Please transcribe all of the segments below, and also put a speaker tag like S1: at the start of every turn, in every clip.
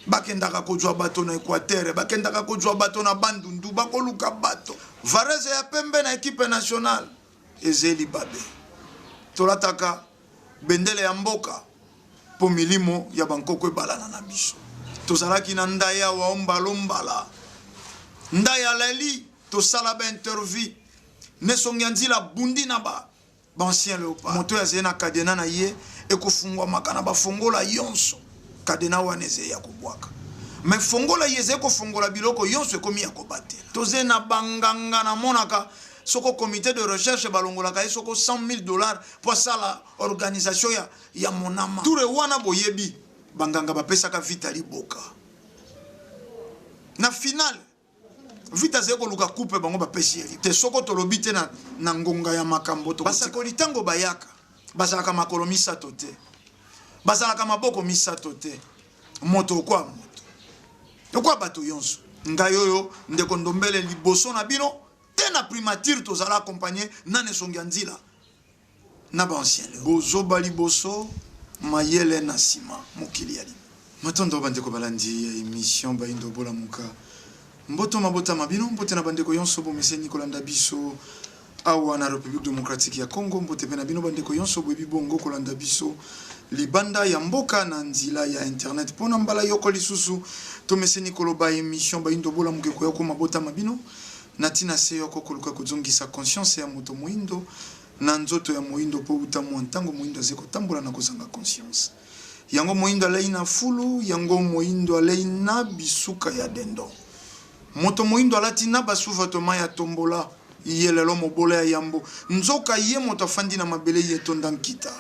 S1: Bakendaka kozwa bato na Equateur, bakendaka kozwa bato na Bandundu, bakoluka bato. Varese ya pembe na equipe nationale eze libabe. Tolataka bendele ya mboka mpo milimo ya bankoko ebalana na biso. Tozalaki na Ndaya wa Ombalombala, Ndaya Leli, tosala ba interview ne Songi ya Nzila abundi na ba Ba ancien leopard. Moto oyo azali na cadenas na ye ekofungwamaka na ba fongola yonso. Cadenas wana ezali ya kobwaka. Mais fongola ye ezali kofongola biloko yonso ekomi ya kobatela. Tozali na ba nganga namonaka soko comite de recherche balongolaka ye soko 100.000 dollars po asala organisation ya ya monama. Tour wana boyebi ba nganga bapesaka Vita liboka na finale. Vita azali koluka coupe bango bapesi ye te. Soko tolobi te na, na ngonga ya makambo to basakoli ntango bayaka bazalaka makolo misato te, bazalaka maboko misato te, moto okwa moto okwa bato yonso. Ngai oyo ndeko Ndombele liboso na bino te na primature tozala accompagne na Nesongi ya Nzila na ba ancien leo. Bozoba liboso, mayele na sima. Mokili ya libe. Matondo ba ndeko balandi ya emission Bayindo Bolamuka. Mboto mabota ma bino, mbote na ba ndeko yonso bomeseni kolanda biso awa na Republique Democratique ya Congo, mbote pe na bino ba ndeko yonso boyebi bongo kolanda biso libanda ya mboka na nzila ya internet. Pona mbala yoko lisusu tomeseni koloba emission Bayindo Bolamuka ekoya ko mabota ma bino na tina se yoko koluka kozongisa conscience ya moto moyindo na nzoto ya moyindo po wuta mua ntango moyindo aze kotambola na kozanga conscience. Yango moyindo alei na fulu, yango moyindo alei na bisuka ya dendon. Moto moyindo alati na ba sous-vetements ya tombola, ye lelo mobola ya yambo, nzoka ye moto afandi na mabele ye etonda nkita.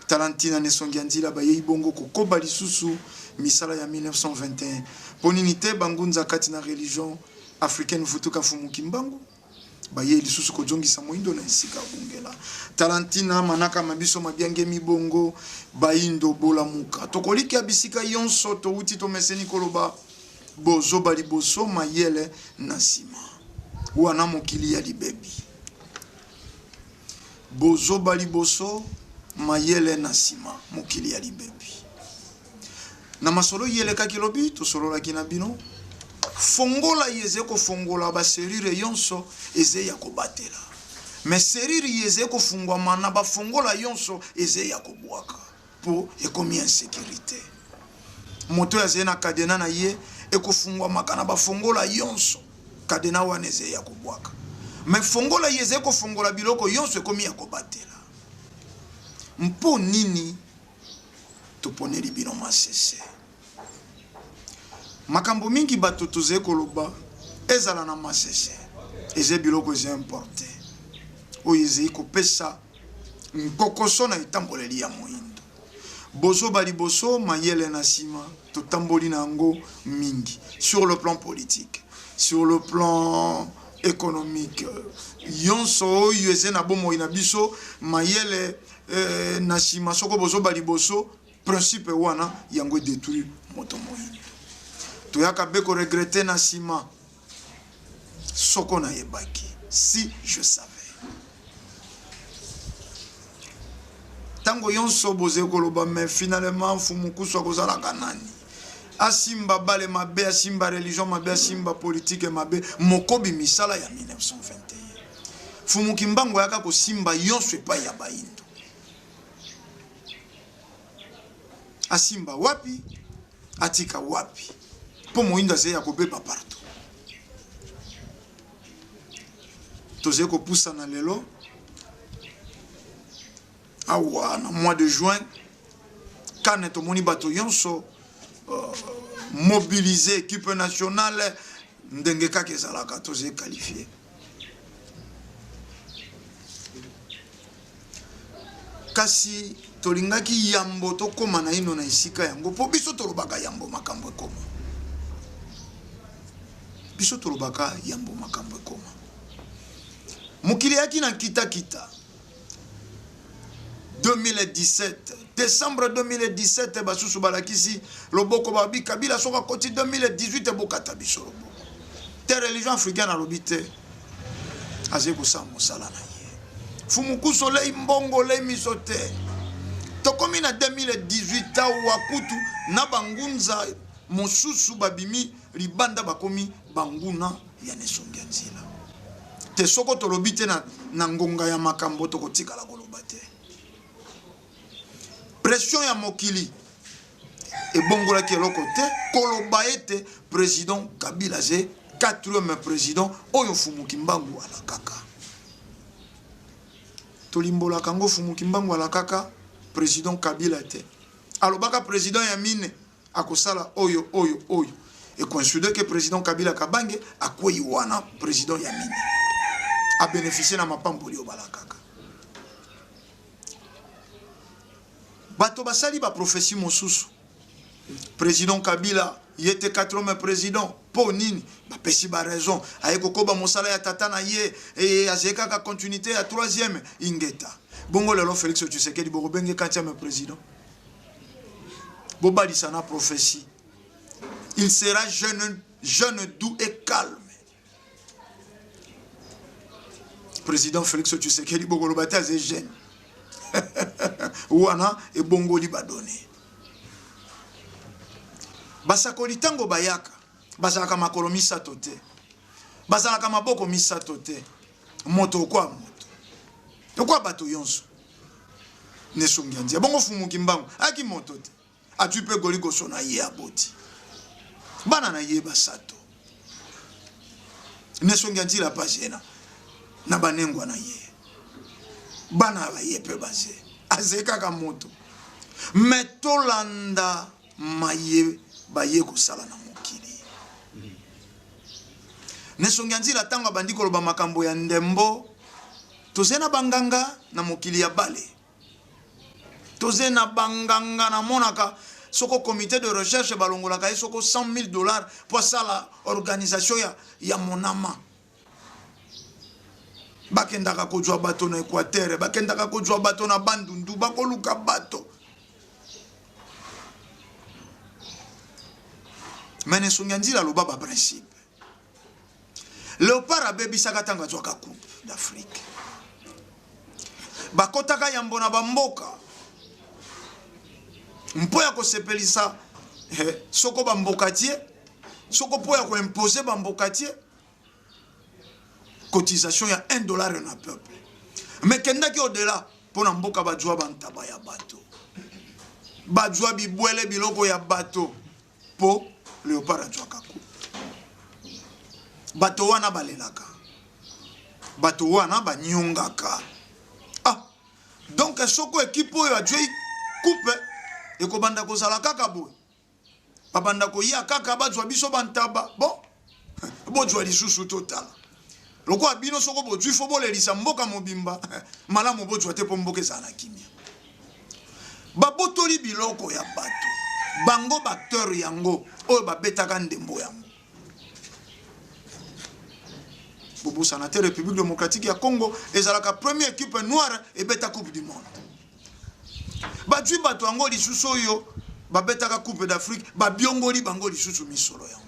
S1: Tala ntina n'esongi ya nzila bayei bongo kokoba lisusu misala ya 1921. Po nini te bangunza kati na religion africaine Vutuka Mfumu Kimbangu? Bayei lisusu kozongisa moindo na esika abungela. Tala ntina manaka ma biso mabiangemi bongo, Baindo bolamuka. Tokolikia bisika yonso towuti tomeseni koloba bozoba liboso mayele na nsima. Wana mokili ya libebi. Bozoba liboso mayele na nsima. Mokili ya libebi. Na masolo iye elekaki lobi, tosololaki na bino. Fongola iye ezali kofongola ba serrure yonso ezali ya kobatela. Mais serrure iye ezali kofungwama na ba fongola yonso ezali ya kobwaka po ekomi insecurite. Moto oyo azali na cadenas na ye ekofungwamaka na ba fongola yonso. Cadenas wana ezali ya kobwaka. Mais fongola iye ezali kofongola biloko yonso ekomi ya kobatela. Mpo nini? Toponeli bino masese. Makambo mingi bato tozali koloba ezala na masese ezali biloko eza importe oyo ezali kopesa nkokoso na etamboleli ya moindo. Bozoba liboso, mayele na sima, totamboli na yango mingi sur le plan politique, sur le plan économique, yonso oyo ezali na bomoi na biso mayele Eh, na sima soko bozoba liboso principe wana yango e detruire moto moyindo. Toyaka be ko regretter na sima soko nayebaki, si je savais. Tango yonso bozali koloba mais finalement Mfumu Kusu akozalaka nani? Asimba bale mabe, asimba religion mabe, asimba politique mabe, mokobi misala ya 1921. Mfumu Kimbangu ayaka kosimba yonso epai ya bayindo. Asimba wapi, atika wapi? Mpo moyindo azali ya kobeba partout. Tozali kopusana lelo awa na mois de juin CAN tomoni bato yonso mobiliser equipe nationale ndenge kaka ezalaka tozali qualifier. Kasi tolingaki yambo tokoma naino na esika yango, mpo biso tolobaka yambo makambo ekoma. Biso tolobaka yambo makambo ekoma. Mokili eyaki na nkitakita. 2017 décembre 2017 basusu balakisi loboko babi Kabila soki akoti 2018 bokata biso loboko te. Religion africaine alobi te, azali kosala mosala na ye. Fumukusu olei mbongo olei miso te. Tokomi na 2018 awa kutu na bangunza. Mosusu babimi libanda bakomi banguna ya nesongi ya nzela te. Soko tolobi te na, na ngonga ya makambo, tokotikala koloba te. Pression ya mokili ebongolaki eloko te. Koloba ete président Kabila ze quatrième président oyo Mfumu Kimbangu alakaka. Tolimbolaka yango, Mfumu Kimbangu alakaka président Kabila te. Alobaka président ya mine akosala oyo oyo oyo. Ecoïncide que président Kabila Kabange akwei wana président ya mine. A bénéficier na mapamboli oyo balakaka. Bato basali ba prophétie mosusu. Président Kabila ye te quatrième président mpo nini bapesi ba raison aye kokoba mosala ya tata na ye e azali kaka continuité ya troisième ingeta. Bongo lelo Félix Tshisekedi bokobenge quatrième président, bobalisa na prophétie. Il sera jeune, jeune, doux et calme. Président Félix Tshisekedi bokoloba te aze jeune wana ebongoli badone. Basakoli ntango bayaka bazalaka makolo misato te, bazalaka maboko misato te. Moto okwa moto okwa bato yonso nesongi ya nzia. Bongo Fumu Kimbangu aki moto te, atwi mpe goligoso na ye, aboti bana na ye basato nesongi ya nzila pazena na banengwa na ye, bana baye mpe baze aze kaka moto. Me tolanda maye baye kosala na mokili. Nesongi ya nzila ntango abandi koloba makambo ya ndembo, toze na banganga na mokili ya bale, toze na banganga. Namonaka soko comité de recherche balongolaka ye soko 100 000 $ mpo asala organisation ya monama. Bakendaka kozwa bato na Équateur, bakendaka kozwa bato na Bandundu, bakoluka bato. Me na esongi ya nzila aloba baprincipe. Léopard abebisaka ntango azwaka Coupe d'Afrique, bakotaka yambo na bamboka mpo ya kosepelisa soko bamboka tie, soko mpo ya koimpose bamboka tie cotisation ya 1 $ na peuple. Me kendaki au-delà mpo na mboka, bazwa bantaba ya bato, bazwa bibwele, biloko ya bato mpo Léopard azwaka coupe. Bato wana balelaka, bato wana banyongaka. Ah, donc soko ekipe oyo azwi coupe ekobanda kozala kaka boye, babanda koya kaka bazwa biso bantaba. Bon, bozwa lisusu, totala lokola bino soko bozwi fo bolelisa mboka mobimba. Malamu bozwa te mpo mboka ezala na kimia. Babotoli biloko ya bato, bango baacteur yango oyo babetaka ndembo yango. Bobosana te, République démocratique ya Congo ezalaka première équipe noire ebeta Coupe du monde. Bazwi bato yango lisusu oyo babetaka Coupe d'Afrique, babiongoli bango lisusu misolo yango.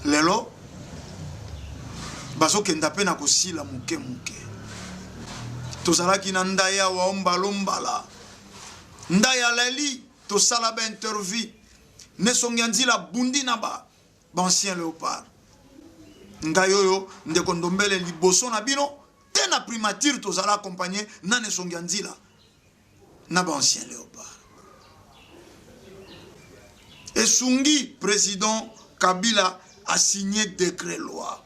S1: Lelo bazokenda mpe na kosila moke moke. Tozalaki na ndai awa ombalombala, ndai alali, tosala bainterview nesongi ya nzila bundi na ba baancien Léopard. Ngai oyo ndeko Ndombele liboso na bino te na primature, tozala accompagné na nesongi ya nzila na baancien Léopard. Esungi président Kabila asigné décret loi.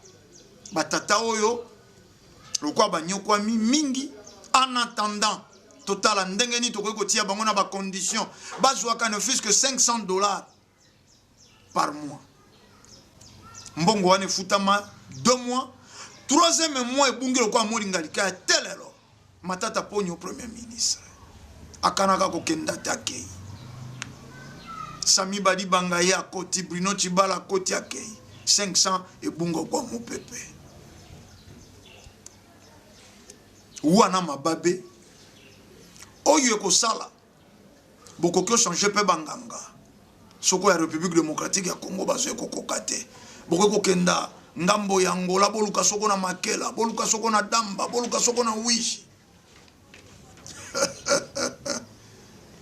S1: Batata oyo lokola banyokwami mingi, en attendant totala ndenge nini tokoki kotia bango na bacondition bazwaka ne fût que 500 $ par mois. Mbongo wana efutama 2 mois, troisième mois ebungi lokola molinga likaya. Te lelo Matata Ponyo premier ministre akanaka kokenda te, akei. Sami Badibanga ye akoti, Bruno Tshibala akoti, akei. 500 ebunga kwa mopepe wana. Mababe oyo ekosala bokoki ochange mpe banganga soko ya République démocratique ya Congo bazwi kokoka te. Bokoki kokenda ngambo ya Angola, boluka soko na Makela, boluka soko na Damba, boluka soko na Wiji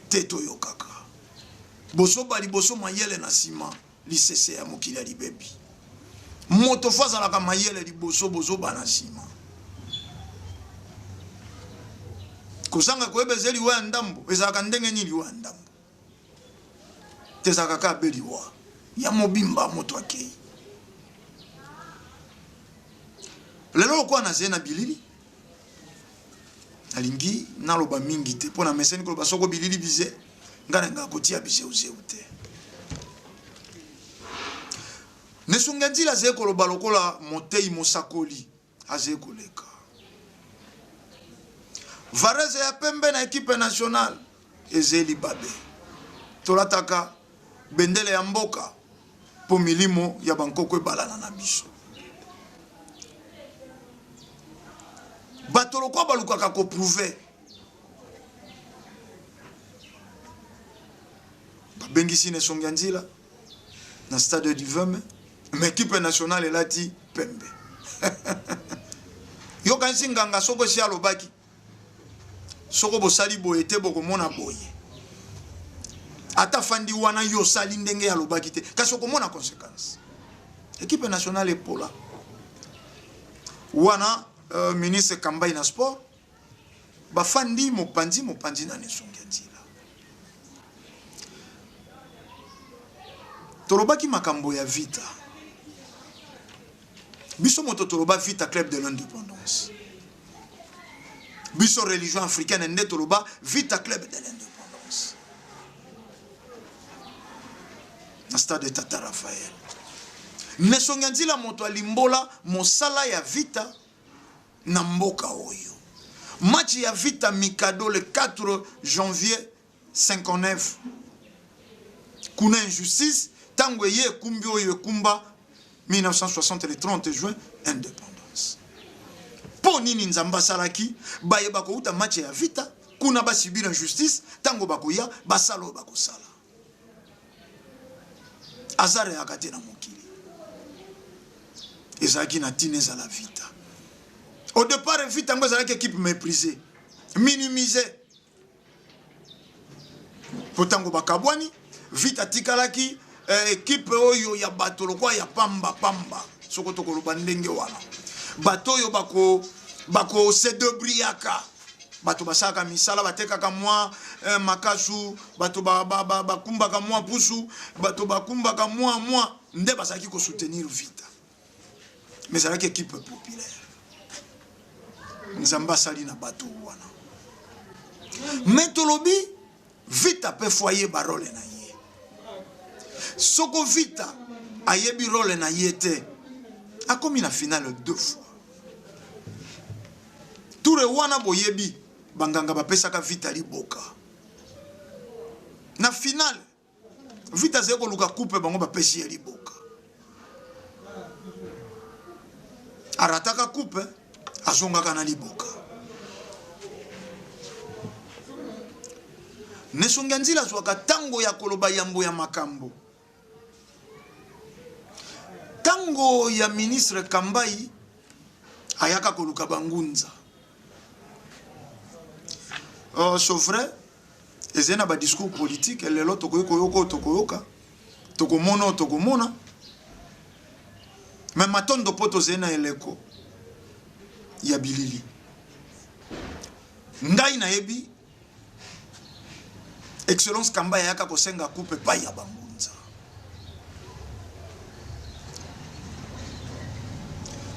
S1: te. Toyokaka. Bozoba liboso mayele na nsima, lisese ya mokili ya libebi. Moto fo azalaka mayele liboso, bozoba na nsima. Kozanga koyeba ezali liwa ya ndambo. Ezalaka ndenge nini liwa ya ndambo? Te ezalaka kaka be liwa ya mobimba, moto akei. Lelo lokola nazali na bilili, nalingi naloba mingi te mpo na meseni koloba soko bilili bize ngai nalingaka kotia bizeuzeu te. Nesunga nzila azali koloba lokola motei mosakoli azali koleka. Varese ya pembe na ekipe nationale ezali libabe. Tolataka bendele ya mboka mpo milimo ya bankoko ebalana na biso. Bato lokola balukaka koprouve babengisi na esongi ya nzila na stade du 20 mai, mais equipe nationale elati pembe. Yokanisi nganga soko esi alobaki soko bosali boye te bokomona boye, ata fandi wana yo osali ndenge alobaki te, kasi okomona conséquence. Equipe nationale epola wana. Ministre Kambayi na sport bafandi mopanzi mopanzi na nesongi ya nzela. Tolobaki makambo ya Vita, biso moto toloba Vita Club de l'Indépendance, biso religion africaine nde toloba Vita Club de l'Indépendance na stade Tata Raphaël. Nesongi ya nzila moto alimbola mosala ya Vita na mboka oyo. Match ya Vita Mikado le 4 janvier 59 kuna injustice tango eye ekumbi oyo ekumba 1960 le 30 juin indépendance. Mpo nini Nzambe asalaki baye bakouta match ya Vita kuna basubir injustice tango bakoya basala oyo bakosala. Hasard eyaka te na mokili. Ezalaki na ntina ezala Vita. Au départ Vita yango ezalaki équipe méprisée, minimisée. Po tango bakabwani, Vita atikalaki équipe oyo ya bato lokola ya pamba pamba, soko tokoloba ndenge wana. Bato oyo bako se débrouillaka. Bato basalaka misala, batekaka mwa makasu, bato bakumbaka mwa pusu, bato bakumbaka mwa mwa, nde bazalaki ko soutenir Vita. Mais ezalaki équipe populaire. Nzambe asali na bato wana. Mais tolobi Vita pe faut ayeba rôle na ye. Soko Vita ayebi rôle na ye te, akomi na finale 2 fois. Tour wana boyebi banganga bapesaka Vita liboka. Na finale Vita azali koluka coupe, bango bapesi ye liboka. Arataka coupe, azongaka na liboka. Nesongi ya nzila azwaka tango ya koloba yambo ya makambo. Tango ya ministre Kambayi ayaka koluka bangunza. C'est vrai, ezali na ba discours politique lelo tokoki koyoka oyo tokoyoka, tokomona oyo tokomona. Mais matondo po tozali na eleko ya bilili. Ngai nayebi Excellence Kambayi ayaka kosenga coupe epai ya bangunza.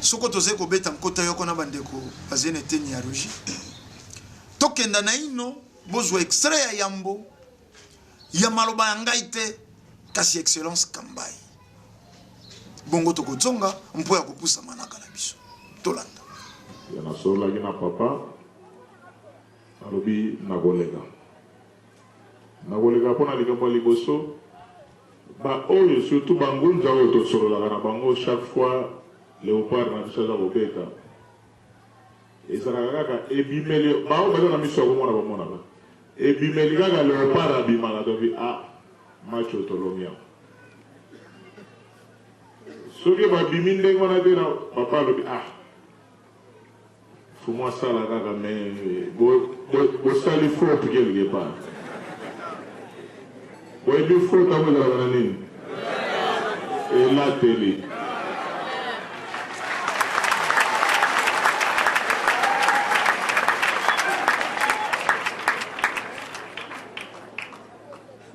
S1: Soko tozali kobeta nkota yoko na bandeko bazali na eteni ya régie, tokenda naino bozwa extrait ya yambo ya maloba ya ngai te, kasi Excellence Kambayi. Bongo tokozonga mpo ya kopusa manaka na biso. Tolanda.
S2: Ya nasololaki na papa, alobi nakoleka. Nakoleka mpo na likambo ya liboso, ba oyo surtout ba ngunza oyo tosololaka na bango chaque fois Leopard na biso aza kobeta, ezalaka kaka ebimeli, ba oyo baza na miso ya komona bamonaka, ebimeli kaka Leopard abimaka, tobi ah match oyo tolongi yango. Soki babimi ndenge wana te, na papa alobi ah Fumu asala kaka mais bosali faute quelque part. Boyebi faute yango ezalaka na nini? Elateli.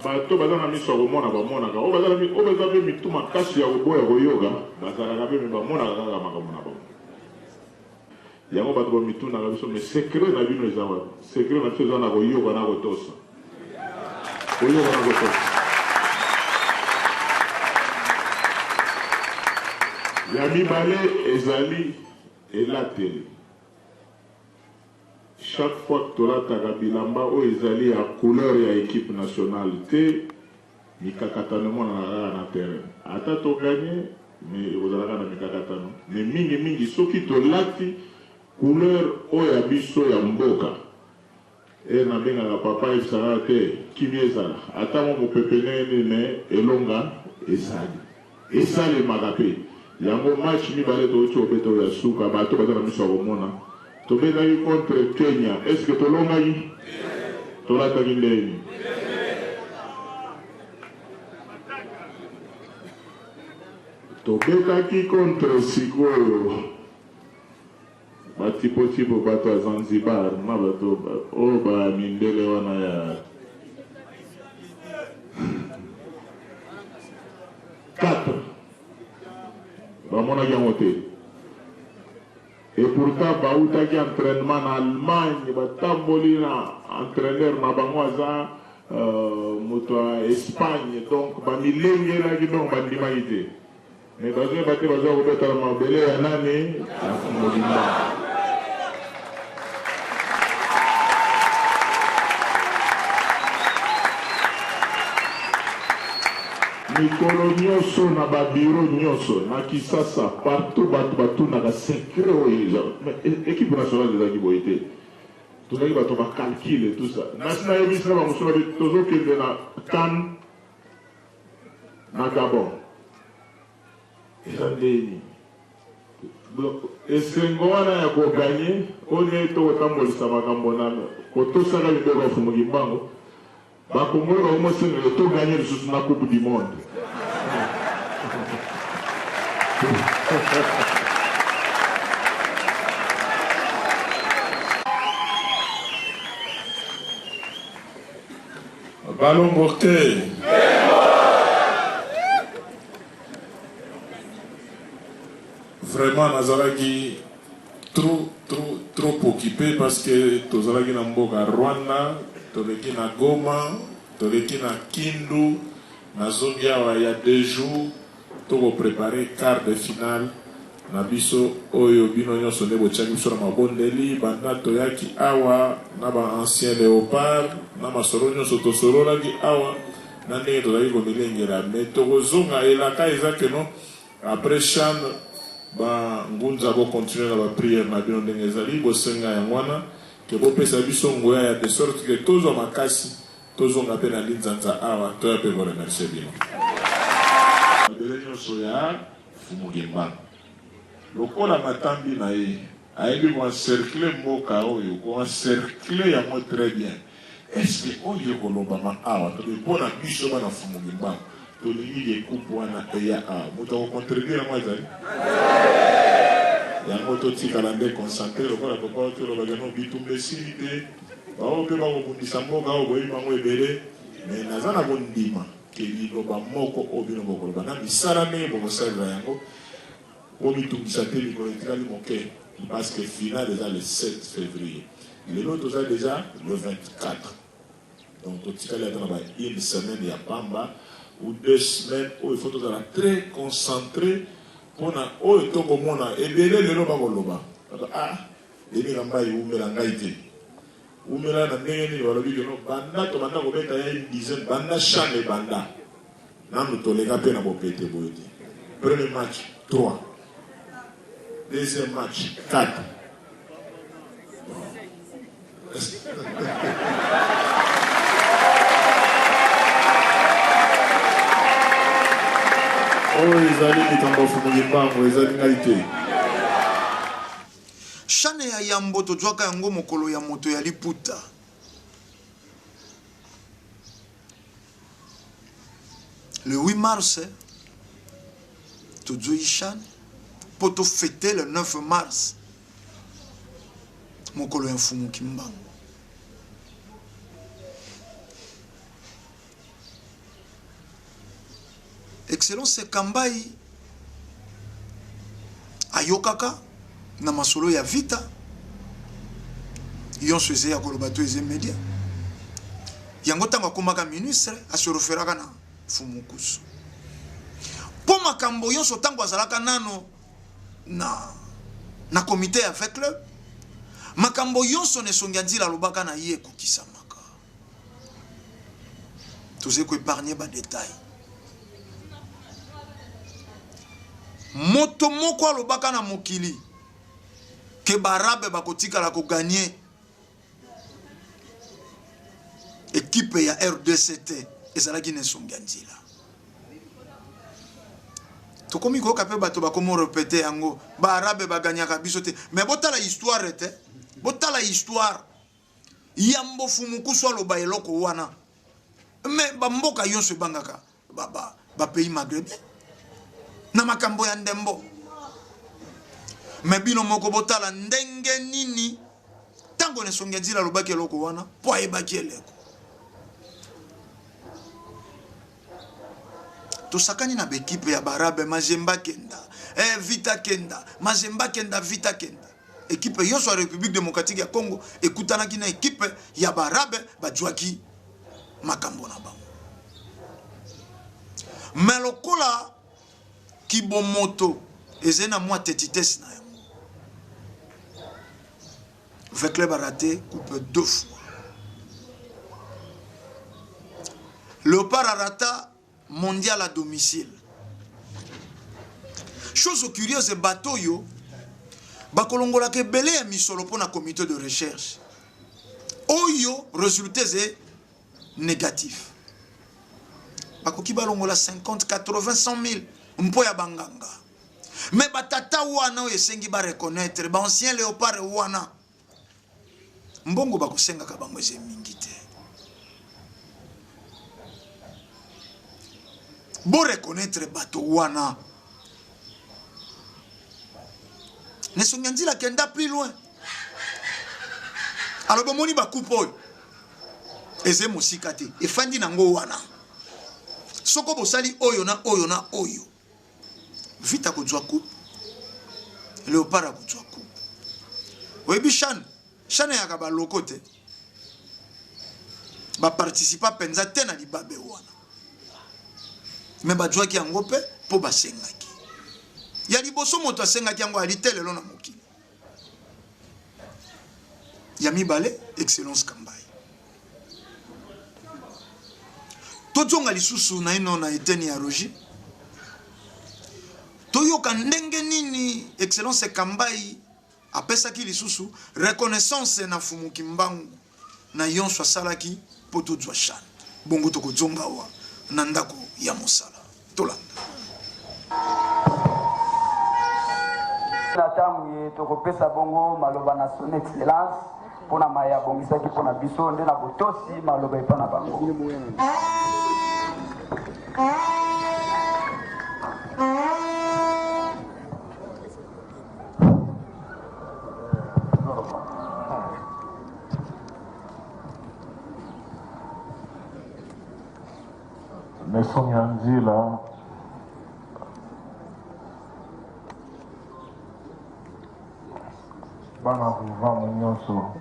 S2: Bato baza na miso ya komona bamonaka, oyo baza oyo baza mpe mitu makasi ya koboya koyoka bazalaka mpe me bamonaka kaka makambo na bango. Yango bato bamitunaka biso mais secret na bino eza wapi? Secret na biso eza na koyoka na kotosa. Koyoka na kotosa. Ya mibale ezali elateli. Chaque fois tolataka bilamba oyo ezali ya couleur ya equipe nationale te, Mikakatano emonanaka kaka na terrain. Ata to gagner mais ekozala kaka na mikakatano. Mais mingi mingi soki tolati couleur oyo ya biso ya mboka, heure nabengaka papa ayebisaka nga te kimia ezala ata mwa mopepe ndenge nini mais elonga ezali. Esalemaka pe. Yango match mibale towuti kobeta oyo ya suka bato baza na miso ya komona. Tobetaki contre Kenya est ce que tolongaki? Tolataki ndenge nini? Tobetaki contre sikoyo ba tipo tipo bato ya Zanzibar na bato oyo ba mindele wana ya 4 bamonaki yango te. Et pourtant bawutaki entrainement na Allemagne, batamboli na entraineur na bango aza moto ya Espagne, donc bamilengelaki donc bandimaki te. Mais bazoyeba te baza kobeta na mabele ya nani? Ya Mfumu Kimbangu. Mikolo nioso na ba bureau nioso na kisasa partout batu batunaka secret oyo eza mais equipe nationale ezalaki boye te tozalaki bato ba calcul et tout ça nasi nayebisi na bamosusu babi tozokende na can na gabon eza ndenge nini esengo wana ya koganye oyo ndenge tokotambolisa makambo na kotosaka mibeko ya Fumu Kimbangu Ba congolais bakomi kosenga ke to gagner lisusu na coupe du monde.
S3: Balongo te. Vraiment nazalaki trop trop trop occupe parce que tozalaki na mboka Rwanda, toleki na Goma, toleki na Kindu, nazongi awa ya deux jours toko preparer quart de finale na biso oyo bino nyonso nde botiaki biso na mabondeli banda toyaki awa na ba ancien leopard na masolo nyonso tosololaki awa na ndenge tozalaki komilengela mais tokozonga elaka eza keno Après chan ba ngunza bo continuer na ba prière na bino ndenge ezali bosenga yango wana que bopesa biso nguya ya de sorte que tozwa makasi tozonga pe na linzanza awa toya pe ko remercier bino.
S2: Mabele nionso ya Mfumu Kimbangu lokola matambi na ye ayebi ko encercler mboka oyo ko encercler yango très bien Est ce que oyo ekolobama awa toke pona biso bana Mfumu Kimbangu tolingi ke coupe wana eya awa moto ako contredire yango azali? Yango totikala nde concentre lokola papa oti oloba ke no bitumba esili te baoyo pe bakobundisa mboka oyo boyebi bango ebele mais naza na kondima ke liloba moko oyo bino bokoloba na misala ndenge bokosalela yango Bomitungisa te mikolo etikali moke parce que finale eza le 7 fevrier lelo toza dejà le 24 donc totikali ata na ba une semaine ya pamba ou deux semaines oyo il faut tozala très concentre pona oyo tokomona ebele lelo bakoloba ah Denis Kambayi wumela ngai te wumela na ndenge nini balobi que no banda tobanda kobeta ya une dizaine banda chan ebanda Nanu toleka pe na bopete boye te. Premier match 3. Deuxième match 4. Bon. Oyo ezali likambo ya Mfumu Kimbangu, ezali ngai te.
S1: Shane ya yambo tozwaka yango mokolo ya moto ya liputa. Le 8 mars, tozwi CHAN mpo tofete le 9 mars, mokolo ya Mfumu Kimbangu. Excellence Kambayi ayokaka na masolo ya vita yonso eze ya koloba to eze media yango ntango akomaka ministre asereferaka na Mfumu Nkusu mpo makambo yonso ntango azalaka nano na, na komite ya V Club, makambo yonso na esongi ya nzila alobaka na ye ekokisamaka. Tozali koepargne badetail. Moto moko alobaka na mokili ke baarabe bakotikala koganye ekipe ya RDC te, ezalaki na esongi ya nzila. Tokomi koyoka mpe bato bakomi repete yango, baarabe baganyaka biso te. Me botala histoire te, botala histoire ya Mbofu Mukusu aloba eloko wana. Me bamboka nyonso ebangaka bapays ba, ba maghrébin na makambo ya ndembo. Me bino moko botala ndenge nini ntango na esongi ya nzila alobaki eloko wana mpo ayebaki eleko. Tosakani na baekipe ya barabe, Mazemba kenda, eh, Vita kenda, Mazemba kenda, Vita kenda. Ekipe nyonso ya République démocratique ya Congo ekutanaki na ekipe ya barabe, bazwaki makambo na bango. Me lokola kibomoto ezali na mwa tetitesse na yango, V-Club a raté coupe 2 fois. Léopard a raté mondial à domicile. Chose curieuse, bateau yo bakolongolaka ebele ya misolo mpo na comité de recherche oyo résultat eze négatif. Bakoki balongola 50, 80, 100 000 mpo ya banganga. Mais batata wana oyo esengi ba reconnaître ba ancien léopard wana, mbongo bakosengaka bango eze mingi te. Bo reconnaître bato wana. Nesongi ya nzila kenda plus loin. Alors bomoni ba coupe oyo eze mosika te, efandi nango wana. Soko bosali oyo na oyo na oyo, Vita kozwa coupe, Léopard akozwa coupe. Oyebi CHAN, CHAN eyaka ba loko te. Ba participa penza te na libabe wana. Mais bazwaki yango pe po basengaki. Ya liboso moto asengaki yango ali te lelo na mokili. Ya mibale, Excellence Kambayi. Tozonga lisusu naino na eteni ya Roger. Toyoka ndenge nini Excellence Kambayi apesaki lisusu reconnaissance na Mfumu Kimbangu na yonso asalaki po tozwa CHAN. Bongo tokozonga awa na ndako ya mosala. Tolanda.
S4: Na ntango ye tokopesa bongo maloba na son excellence mpo na maye abongisaki mpo na biso nde na botosi maloba epa na bango.
S2: Maison ya nzila bana kuvamu nyonso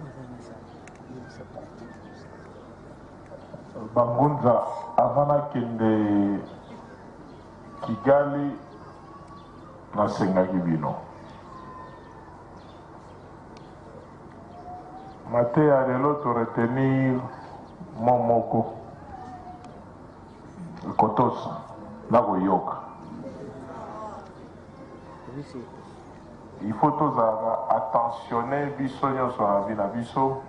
S2: bangunza avant nakende Kigali nasengaki bino mateya lelo to retenir mot moko kotosa na koyoka. Il faut tozalaka attentionne biso nyonso na vie na biso.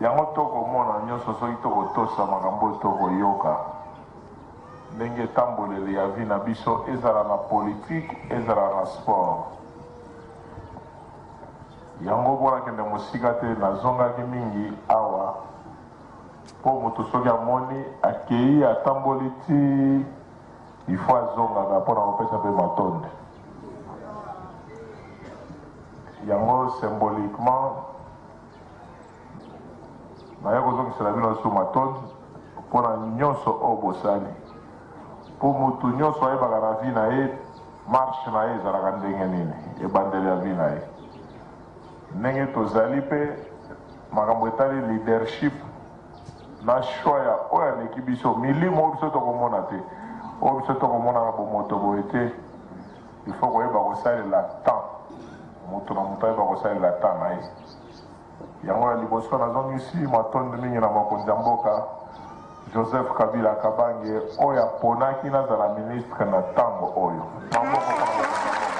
S2: Yango tokomona nyonso soki tokotosa makambo oyo tokoyoka, ndenge etamboleli ya vie na biso, ezala na politique, ezala na sport. Yango mpo nakende mosika te, nazongaki mingi awa. Po moto soki amoni akeyi atamboli ti il faut azongaka pona kopesa pe matondi. Yango symboliquement naye kozongisela bino lisusu matondi pona nionso oyo bosali. Po mutu nionso ayebaka na vie na ye marche na ye ezalaka ndenge nini, ebandeli ya vie na ye. Ndenge tozali pe makambo etali leadership na choix ya oyo aleki biso, milimo oyo biso tokomona te, oyo biso tokomona na bomoto boye te, il faut koyeba kosalela temps, moto na moto ayeba kosalela temps na ye. Yango ya liboso nazongisi matondi mingi na mokonzi ya mboka Joseph Kabila Kabange oyo aponaki nazala ministre na tango oyo. Maboko pona mokonzi ya mboka.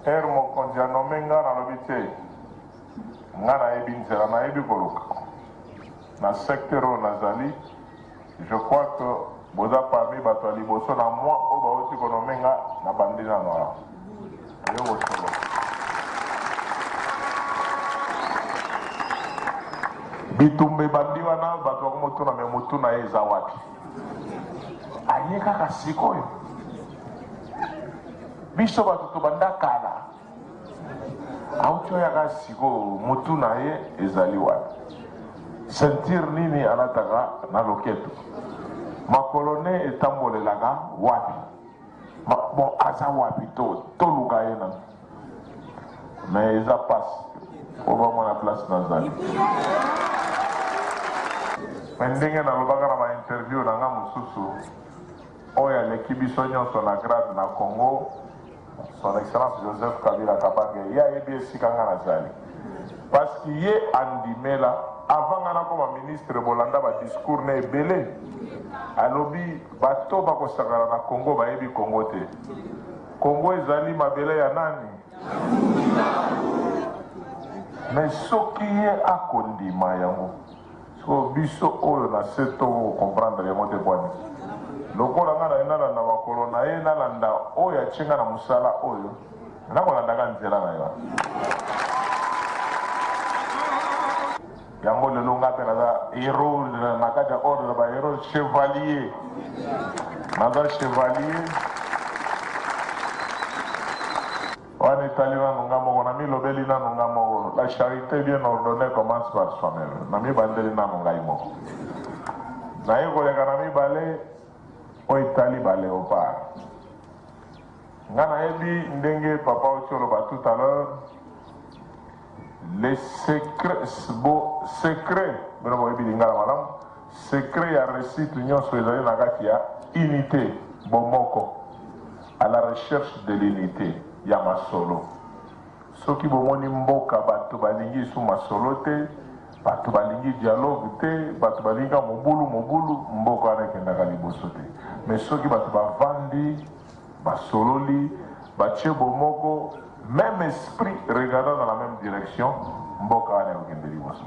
S2: Heure mokonzi a nomme nga nalobi te nga nayebi nzela nayebi koluka na secteur oyo nazali je crois que boza parmi bato ya liboso na mois oyo bawuti ko nomme nga nabandi nanu awa toye kosolola. Bitumba ebandi wana bato bakomotuna me mutu na ye eza wapi? Aye kaka sikoyo? Biso bato tobanda kala, auti oya kaka sikoyo, mutu na ye ezali wapi? Ceinture nini alataka na loketo? Makolo ne etambolelaka wapi? Bon, aza wapi? To toluka ye nanu. Mais eza pasi po bamona place nazali. Mais ndenge nalobaka na ba interview na nga mosusu, oyo aleki biso nyonso na grade na Congo, Son Excellence Joseph Kabila Kabange, ye ayebi esika nga nazali. Parce que ye andimela, avant nga nakoma ministre, bolanda ba discours ne ebele, alobi bato bakosakana na Congo bayebi Congo te. Congo ezali mabele ya nani? Mais soki ye akondima yango, sikoyo biso oyo na se to ko comprendre yango te pwani? Lokola nga naye nalanda makolo na ye, nalanda oyo atie nga na mosala oyo, nakolanda kaka nzela na ye wana. Yango lelo nga pe naza hero na kati ya ordre ya ba hero chevalier. Naza chevalier. Wana etali nanu nga moko, namilobeli nanu nga moko. La charite bien ordonnee commence par soi-meme. Namibandeli nanu ngai moko. Naye koleka na mibale oyo etali ba leopards. Nga nayebi ndenge papa auti oloba tout à l'heure. Les secrets bo secret bino boyebi lingala malamu secret ya reussite nionso ezali na kati ya unite bomoko à la recherche de l'unite ya masolo soki bomoni mboka bato balingi lisusu masolo te bato balingi dialogue te bato balingi kaka mobulu mobulu mboka wana ekendaka liboso te mais soki bato bavandi Basololi, batie bomoko, meme esprit regardant dans la meme direction, mboka wana ekokende liboso.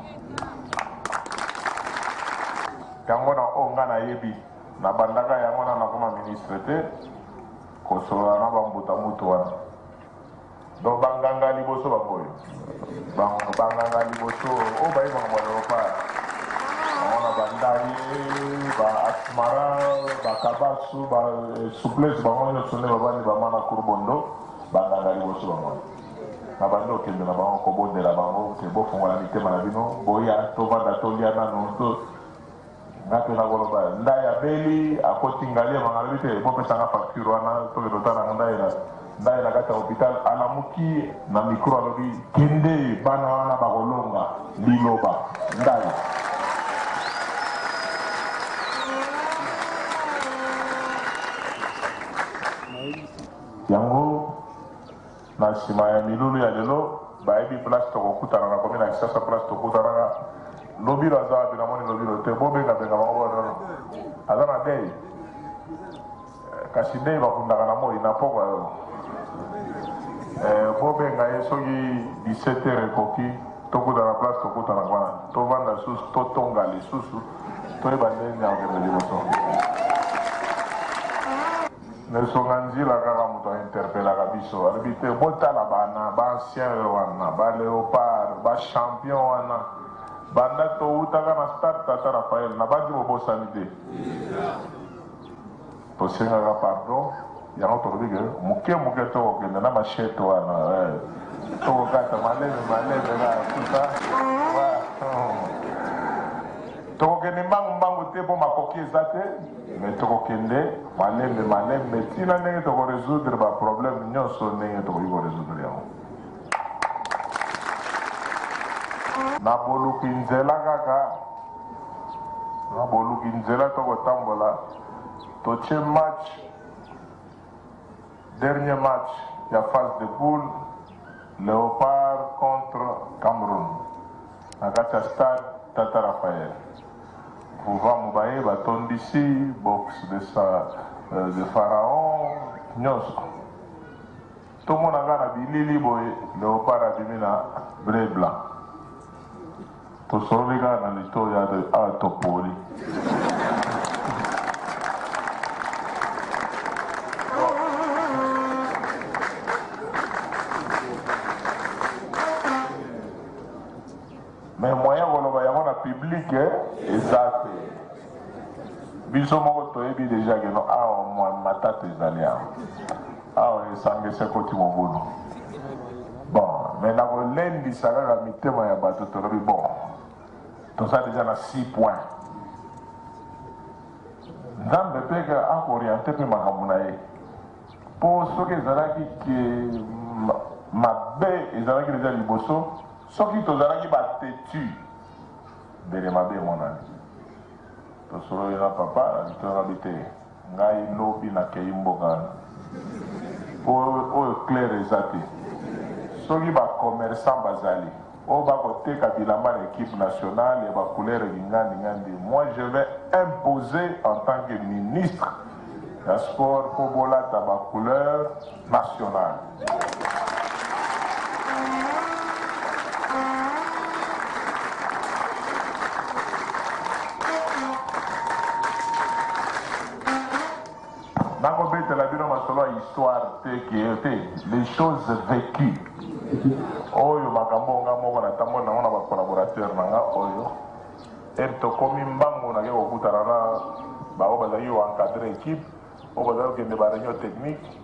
S2: Yango na oyo nga nayebi, nabandaka yango nanu nakoma ministre te, kosolola na ba mbuta mutu wana. Donc ba nganga ya liboso bango oyo. Ba nganga ya liboso oyo bayebi makambo ya leopard. Bango na ba Ndaye, ba Asmara, ba Kabasu, ba Souplesse bango nionso nde bavandi ba Mana Kurbondo, ba nganga ya liboso bango wana. Na bandi kokende na bango kobondela bango ke bofongola mitema na bino, boya tovanda tolia nanu to Nga pe nakoloba ndayi abeli akoti ngaliema nga nalobi te bopesa nga facture wana tokende kotala ndayi na ndayi na kati ya hopital alamuki na micro alobi kende bana wana bakolonga liloba ndayi. Yango Na sima ya milulu ya lelo, bayebi place tokokutana na commune ya Kisasa place tokutanaka. Lobilo aza wapi? Namoni Lobilo te. Bobenga benga bango bo aza na deuil. Kasi deuil bakundaka na moi na pokwa yo. Eh, bobenga ye soki 17 heures ekoki tokutana place tokutanaka wana. Tovanda lisusu, totonga lisusu, toyeba ndenge nini ya kokende liboso. Nesonga nzila kaka moto a interpellaka biso alobi te botala bana ba ancien wana ba leopard ba champion wana. Banda towutaka na stade Tata Raphaël, nabanzi bobosani te. Tosengaka pardon, yango tolobi ke moke moke tokokende na machette wana eh, tokokata maleme maleme kaka tout ça. Tokokende mbangu mbangu te mpo makoki eza te, mais tokokende malembe malembe tina ndenge toko resoudre ba problème nyonso ndenge tokoki ko resoudre yango. Na boluki nzela kaka, na boluki nzela tokotambola, totie match, dernier match ya phase de poule, Leopard contre Cameroun na kati ya stade Tata Raphaël. Vuvamu baye batondisi box de, sa, euh, de Pharaon nyonso. Tomona nga na bilili boye leopard abimi na bleu blanc. Tosololi kaka na litoyi awa topoli. Mais moyen koloba yango na public eza te. Biso moko toyebi deja ke no awa mwa matata ezali awa. Awa esanga esi ekoti mobulu. Bon, mais nakolendisa kaka mitema ya bato tolobi bon, toza deja na 6 points. Nzambe pe ako orienter pe makambo na ye. Po soki ezalaki ke mabe ezalaki deja liboso, soki tozalaki ba tetu, mbele mabe emonani. Tosololi na papa, na te. Ngai lobi nakeyi mboka wana po oyo clair eza te soki ba commerçant bazali oyo ba koteka bilamba na equipe nationale ya ba couleur kingandi ngandi moi je vais imposer en tant que ministre ya sport po bolata ba couleur nationale. Nakobetela bino masolo ya histoire te ke te les choses vécues oyo makambo nga moko natamboli nango na ba collaborateurs na nga oyo ere tokomi mbangu nake kokutana na baoyo bazalaki ko encadrer equipe oyo bazalaki kokende ba réunion technique.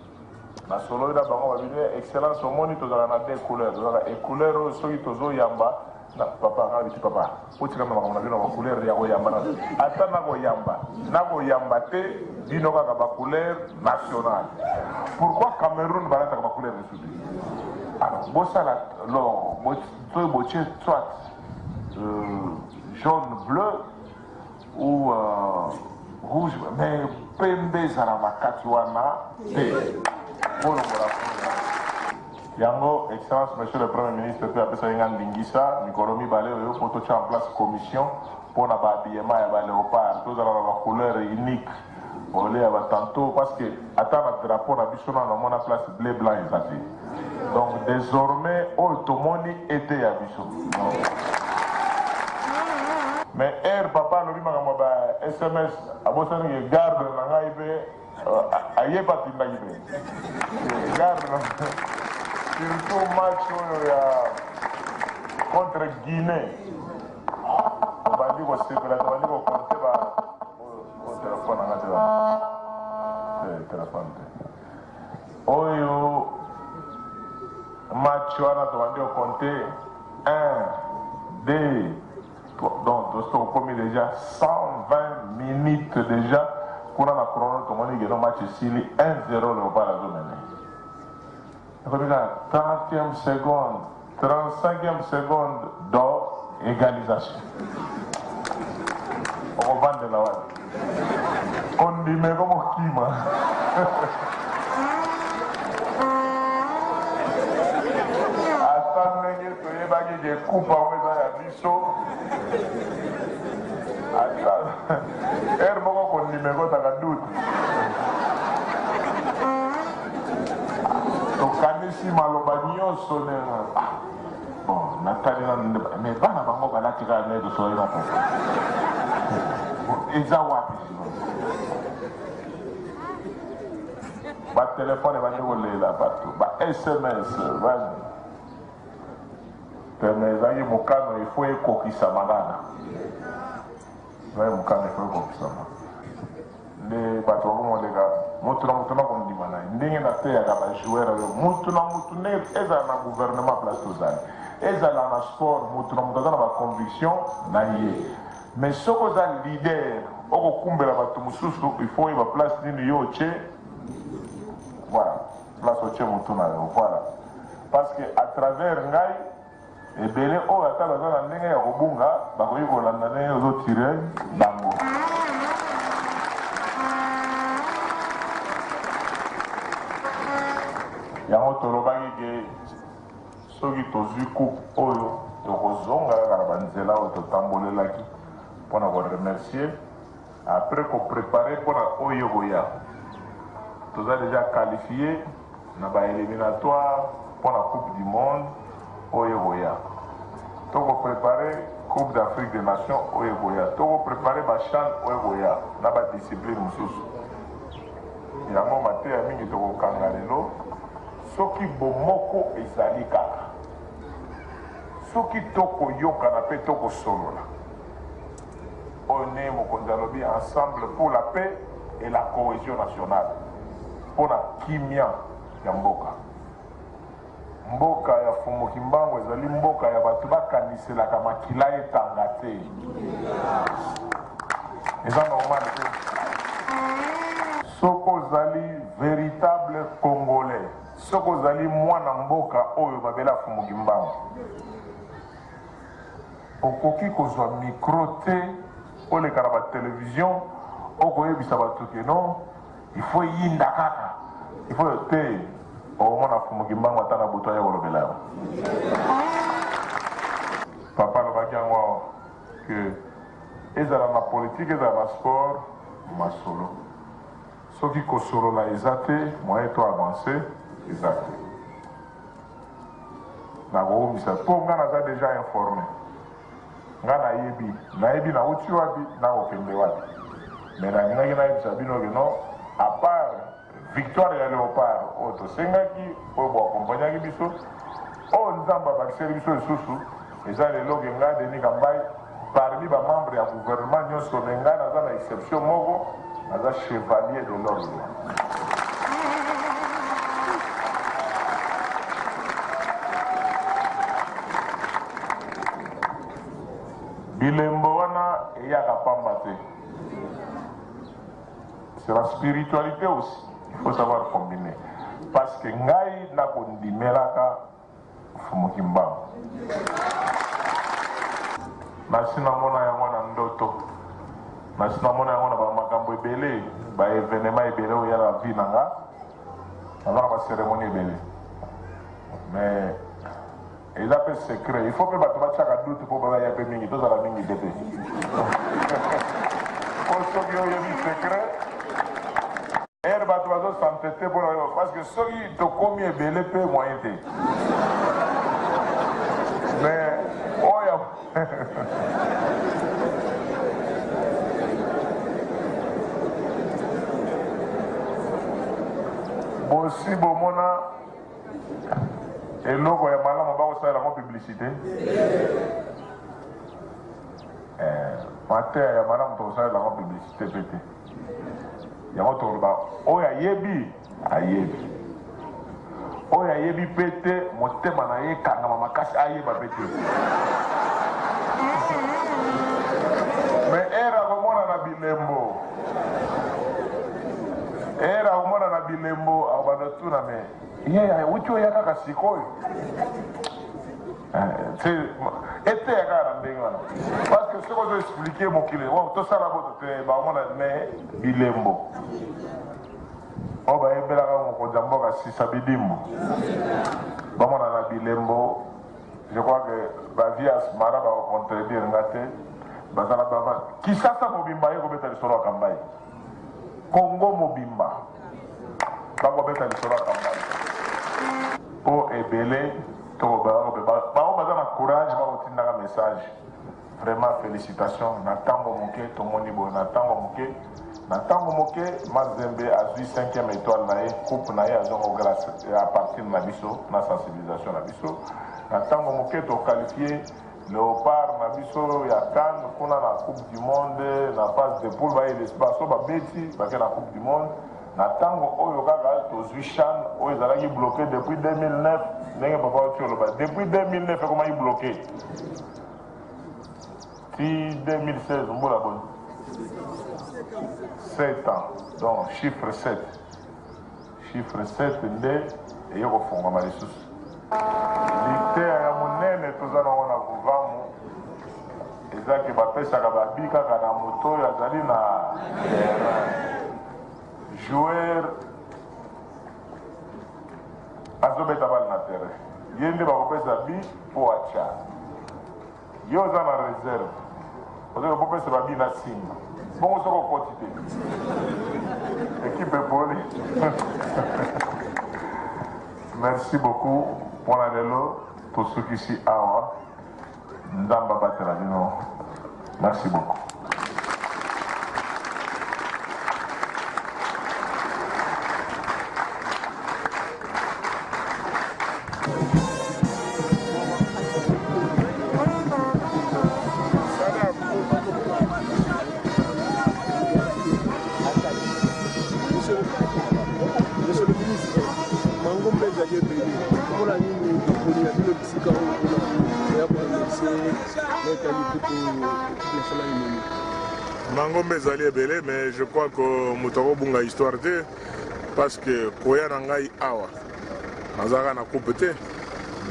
S2: Nasololi na bango babi eh, excellence omoni tozalaka na deux couleurs, tozalaka e couleur oyo soki tozoyamba na papa nga biti papa botika na makambo na bino ba couleur ya koyamba na ata na koyamba na koyamba te bino kaka ba couleur nationale. Pourquoi Cameroun balataka ba couleur mosusu te? Alors bosala lo soki botie soit euh, jaune bleu ou euh, rouge mais pembe ezala na kati wana te bolongola yango. Excellence monsieur le premier ministre mpe apesaki nga ndingisa mikolo mibale oyo mpo totya en place commission mpo na bahabillement ya baleopard, tozala na bacouleur unique ole ya batanto, parce que ata na drapeau na biso nano namona place bleu blanc eza te. Donc désormais oyo tomoni ete ya biso. Mais heure papa alobi makambo ya ba sms, abosani ke garde na ngai mpe aye mpe atindaki mpe garde na surtout match oyo ya contre Guinée, tobandi kosepela, tobandi kokonte ba telefone na nga te, telefone te oyo match wana tobandi kokonte 1 2 3, donc tosi tokomi déjà 120 minutes déjà kuna na chrono, tomoni keno match esili 1-0, Léopard azomene. Ekomi kaka 30e seconde, 35e seconde do égalisation, okovandela wapi? Kondima ekomokima. Ata ndenge toyebaki ke coupe yango eza ya biso, ata heure moko kondima ekotaka doute. Tokanisi maloba nyonso ne ah, bon natali nanu mais bana bango balati kaka ndenge tosololi na papa, eza wapi sikoyo? Batelefone ebandi kolela bato, ba sms bani. Te mais ezalaki mokano il faut ekokisama kaka. Ezalaki mokano il faut ekokisama. Nde bato bakomoleka mutu na mutu na kondima na ye. Ndenge nateyaka ba joueur oyo mutu na mutu ndenge ezala na gouvernement place tozali, ezala na sport, mutu na mutu aza na ba conviction na ye. Mais soki oza leader okokumbela bato mosusu, il faut oyeba place nini yo otie, voilà place otie mutu na yo, voilà. Parce que à travers ngai ebele oyo ata baza na ndenge ya kobunga bakoki kolanda ndenge ozo tire bango. Yango tolobaki ke soki tozwi coupe oyo tokozonga kaka na banzela oyo totambolelaki mpona ko remercier après ko preparer mpona oyo ekoya. Toza dejà qualifie na ba eliminatoire pona coupe du monde oyo ekoya. Toko preparer coupe d'Afrique des nations oyo ekoya. Toko preparer ba CHAN oyo ekoya na ba discipline mosusu. Yango mateya mingi tokokanga lelo soki bomoko ezali kaka. Soki tokoyokana pe tokosolola. Oyo ndenge mokonzi alobi ensemble pour la paix et la cohesion nationale mpo na kimia ya mboka. Mboka ya Mfumu Kimbangu ezali mboka ya bato bakaniselaka makila etanga te. Eza normal te. Soki ozali veritable congolais, soki ozali mwana mboka oyo mabele ya Mfumu Kimbangu, Okoki kozwa micro te oleka na ba television okoyebisa batu que non il faut eyinda kaka il faut te okomona Mfumu Kimbangu ata na butu aya kolobela yo. Papa alobaki yango awa que ezala na politique ezala na sport masolo soki kosolola eza te moyen to avancer eza te. Nakowumisa po nga naza dejà informe nga nayebi nayebi nawuti wapi nakokende wapi mais nalingaki nayebisa bino que non à part victoire ya leopard oyo tosengaki oyo bo accompagnaki biso oyo Nzambe abakiseli biso lisusu eza lelo que nga Denis Kambayi parmi ba membres ya gouvernement nionso mais nga naza na exception moko naza chevalier de l'ordre. Bilembo wana eyaka pamba te. C'est la spiritualité aussi. Il faut savoir combiner. Parce que ngai nakondimelaka Mfumu Kimbangu. Nasi namona yango na ndoto. Nasi namona yango na ba makambo ebele, ba evenements ebele oyo eya na vie na nga. Naza na ba ceremonie ebele. Mais eza pe secret. Il faut pe bato batiaka doute po baya pe mingi, tozala mingi te pe. Po soki oyebi secret, Heure batu bazo s'entete pona koyeba parce que soki tokomi ebele pe moyen te. Mais oyo bosi bomona eloko ya malamu bakosalela yango publicité? Eh, mateya ya malamu tokosalela yango publicité pe te. Yango tokoloba oyo ayebi ayebi, oyo ayebi pe te motema na ye ekangama makasi ayeba pe te. Mais heure akomona na bilembo, heure akomona na bilembo akobanda tuna mais ye awuti oya kaka sikoyo. Eteya kaka na ndenge wana parce que soki ozo expliquer mokili tosala boto te baomona mais bilembo oyo bayembelaka mokonzi ya mboka sisa bidimbu bamona na bilembo. Je crois que ba vias mara bako contredire nga te, bazala bava Kisasa mobimba ye kobeta lisolo ya Kambayi, Congo mobimba bakobeta lisolo ya Kambayi po ebele to bango baza na courage bakotindaka message. Vraiment felicitations na tango moke tomoni boye na tango moke na tango moke Mazembe azui cinquième etoile na ye coupe na ye azui yango grace à partir na biso na sensibilisation na biso. Na tango moke to qualifier Leopard na biso ya CAN kuna na coupe du monde na phase de poule baye baso babeti bake na coupe du monde na tango oyo kaka tozwi CHAN oyo ezalaki bloqué depuis 2009 ndenge papa oti oloba depuis 2009 ekomaki bloqué ti 2016 mbula boni 7 ans donc chiffre 7 Chiffre 7 nde eye kofongwama lisusu. Liteya ya monene toza nango na Vuvamu eza ke bapesaka ba but kaka na moto oyo azali na terrain. Joueur azobeta balle na terrain, ye nde bakopesa but mpo atya. Yo oza na reserve ozo bopesa ba but na simba bongo soki okoti te equipe epoli merci beaucoup mpona lelo tosukisi awa nzambe abatela bino merci beaucoup.
S5: Monsieur le ministre, mangomba ezali ebele mpona nini boponi na bino bisika oyo mpona koya koremercie na etali kutu équipe nationale ememi
S3: Mangomba ezali ebele mais je crois que moto akobunga histoire te parce que koya na ngai awa nazalaka na coupe te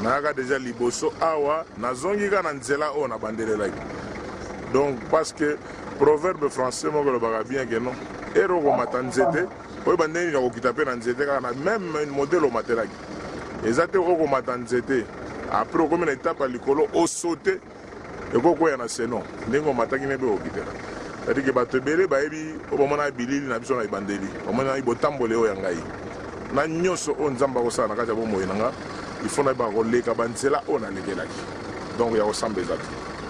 S3: nayaka deja liboso awa nazongi kaka na nzela oyo nabandelelaki donc parce que proverbe français moko elobaka bien que non ere okomata nzete oyeba ndenge nini okokita mpe na nzete kaka na meme modele omatelaki eza te okomata nzete après okomi na etape ya likolo osote Eko kweya na se non ndenge omataki nde pe okokitela. C'est à dire que batu ebele bayebi oyo bamonaki bilili na biso na ebandeli, bamonaki botamboli oyo ya ngai na nionso oyo Nzambe akosala na kati ya bomoi na nga, il faut nayebaka koleka ba nzela oyo nalekelaki. Donc ya kosamba eza te.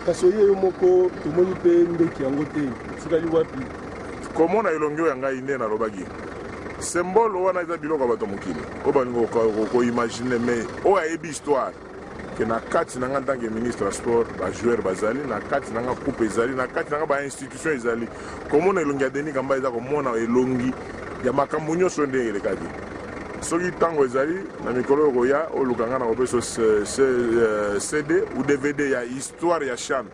S5: Kasi oye yo moko, tomoni pe mbeki yango te, etikali wapi?
S3: Komona elongi oyo ya ngai nde nalobaki symbole wana eza biloko ya bato ya mokili oyo balingi ko imaginer mais oyo ayebi histoire que na kati na nga en tant que ministre ya sport ba joueurs bazali na kati na nga coupe ezali na kati na nga ba institution ezali komona elongi ya Denis Kamba eza komona elongi ya makambo nyonso ndenge elekaki soki ntango ezali na mikolo oyo koya oluka nga na kopesa CD ou DVD ya histoire ya CHAN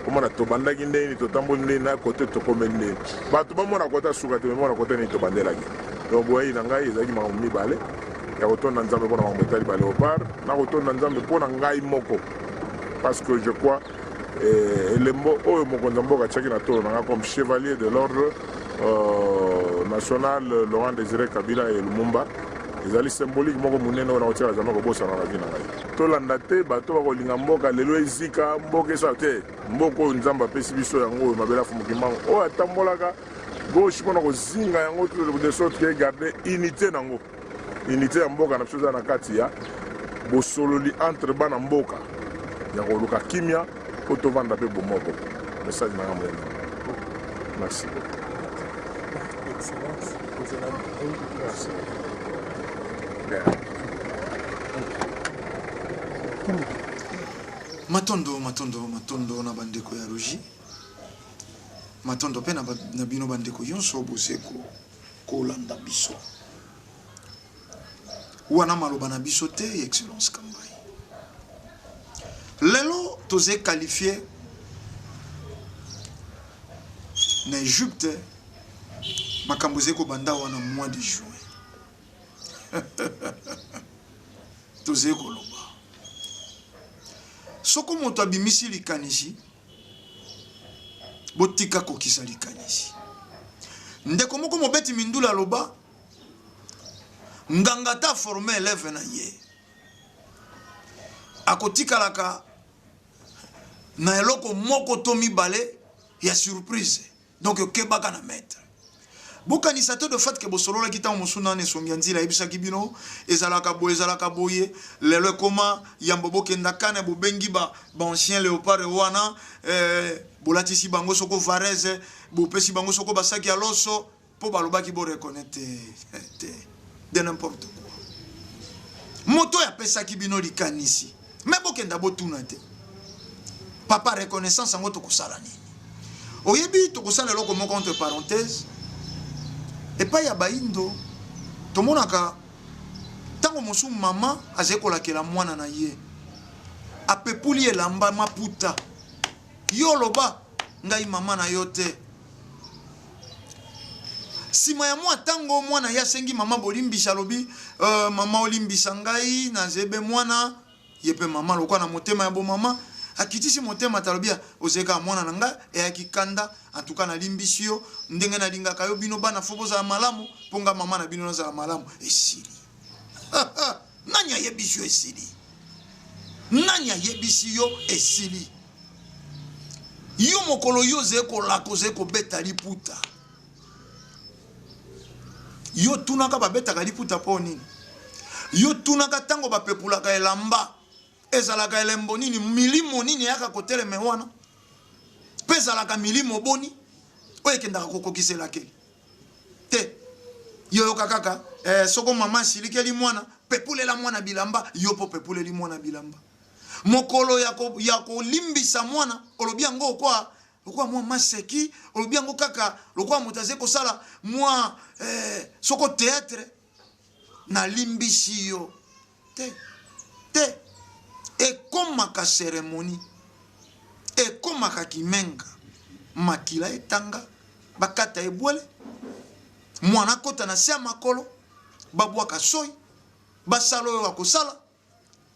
S3: Omona tobandaki ndenge nini, totamboli ndenge nini, na kote tokomeli ndenge nini. Bato bamona kote ya suka te, mais bamona kote nini tobandelaki. Donc boyei na ngai ezalaki makambo mibale, ya kotonda Nzambe mpo na makambo etali ba Leopards, na kotonda Nzambe mpo na ngai moko. Parce que je crois eh, elembo oyo mokonzi ya mboka atiaki na tolo na ngai comme chevalier de l'ordre euh, national Laurent Désiré Kabila et Lumumba ezali symbolique moko monene oyo nakotikala jamais kobosana na vie na ngai. Tolanda te bato bakolinga mboka lelo ezika mboka esala te mboka oyo Nzambe apesi biso yango oyo mabele ya Fumu Kimbangu oyo atambolaka gauche mpona kozinga yango de sorte que garde unité nango unité ya mboka na biso eza na kati ya bosololi entre bana mboka ya koluka kimia mpo tovanda mpe bomoko message na nga monene merci beaucoup.
S5: Excellence, Merci.
S1: Matondo, matondo, matondo na bandeko ya Rugy. Matondo pe na bino bandeko yonso boze kolanda biso. Wana maloba na biso te, Excellence Kambayi. Lelo toze qualifié na Egypte, makambo ezali kobanda wana mois de juin. Tozali koloba soko moto abimisi likanisi, botika kokisa likanisi. Ndeko moko mobeti mindule aloba nganga ata forme eleve na ye akotikalaka na eloko moko to mibale ya surprise. Donc kebaka na maître. Bokanisa te de fait que bosololaki ntango mosusu nani esongi ya nzila ayebisaki bino ezalaka boye ezalaka boye lelo ekoma yambo bokenda kane bobengi ba ba ancien leopard wana eh, bolatisi bango soko varese bopesi bango soko basaki ya loso mpo balobaki bo reconnaître te te de n'importe quoi. Moto oyo apesaki bino likanisi. Me bokenda botuna te. Papa reconnaissance yango tokosala nini? Oyebi tokosala eloko moko entre parenthèse epai ya baindo tomonaka ntango mosusu mama azali kolakela mwana na ye apepuli elamba maputa yo oloba ngai mama na yo te nsima ya mwa ntango mwana ye asengi mama bolimbisa alobi uh, mama olimbisa ngai nazebe mwana Ye pe mama lokola na motema ya bomama akitisi motema talobi ozali kaka mwana na ngai eyaki kanda en tout cas nalimbisi yo ndenge nalingaka yo bino bana fo bozala malamu mpo nga mama na bino nazala malamu esili nani ayebisi yo esili nani ayebisi yo esili yo mokolo yo ozali kolaka ozali kobeta liputa Yo tunaka babetaka liputa mpo nini? Yo tunaka ntango bapepulaka elamba ezalaka elembo nini? Milimo nini eyaka koteleme wana? Mpe ezalaka milimo boni oyo ekendaka kokokisa elakeli? Te, yo yoka kaka eh, soko mama asilikeli mwana, pepulela mwana bilamba, yo mpo pepuleli mwana bilamba. Mokolo ya kolimbisa mwana olobi yango okwa lokola mwa maseki, olobi yango kaka lokola moto azali kosala mwa eh, soko theatre, nalimbisi yo te te. Ekomaka ceremonie, ekomaka kimenga, makila etanga, bakata ebwele, mwana akota na se ya makolo, babwaka soi, basala oyo bakosala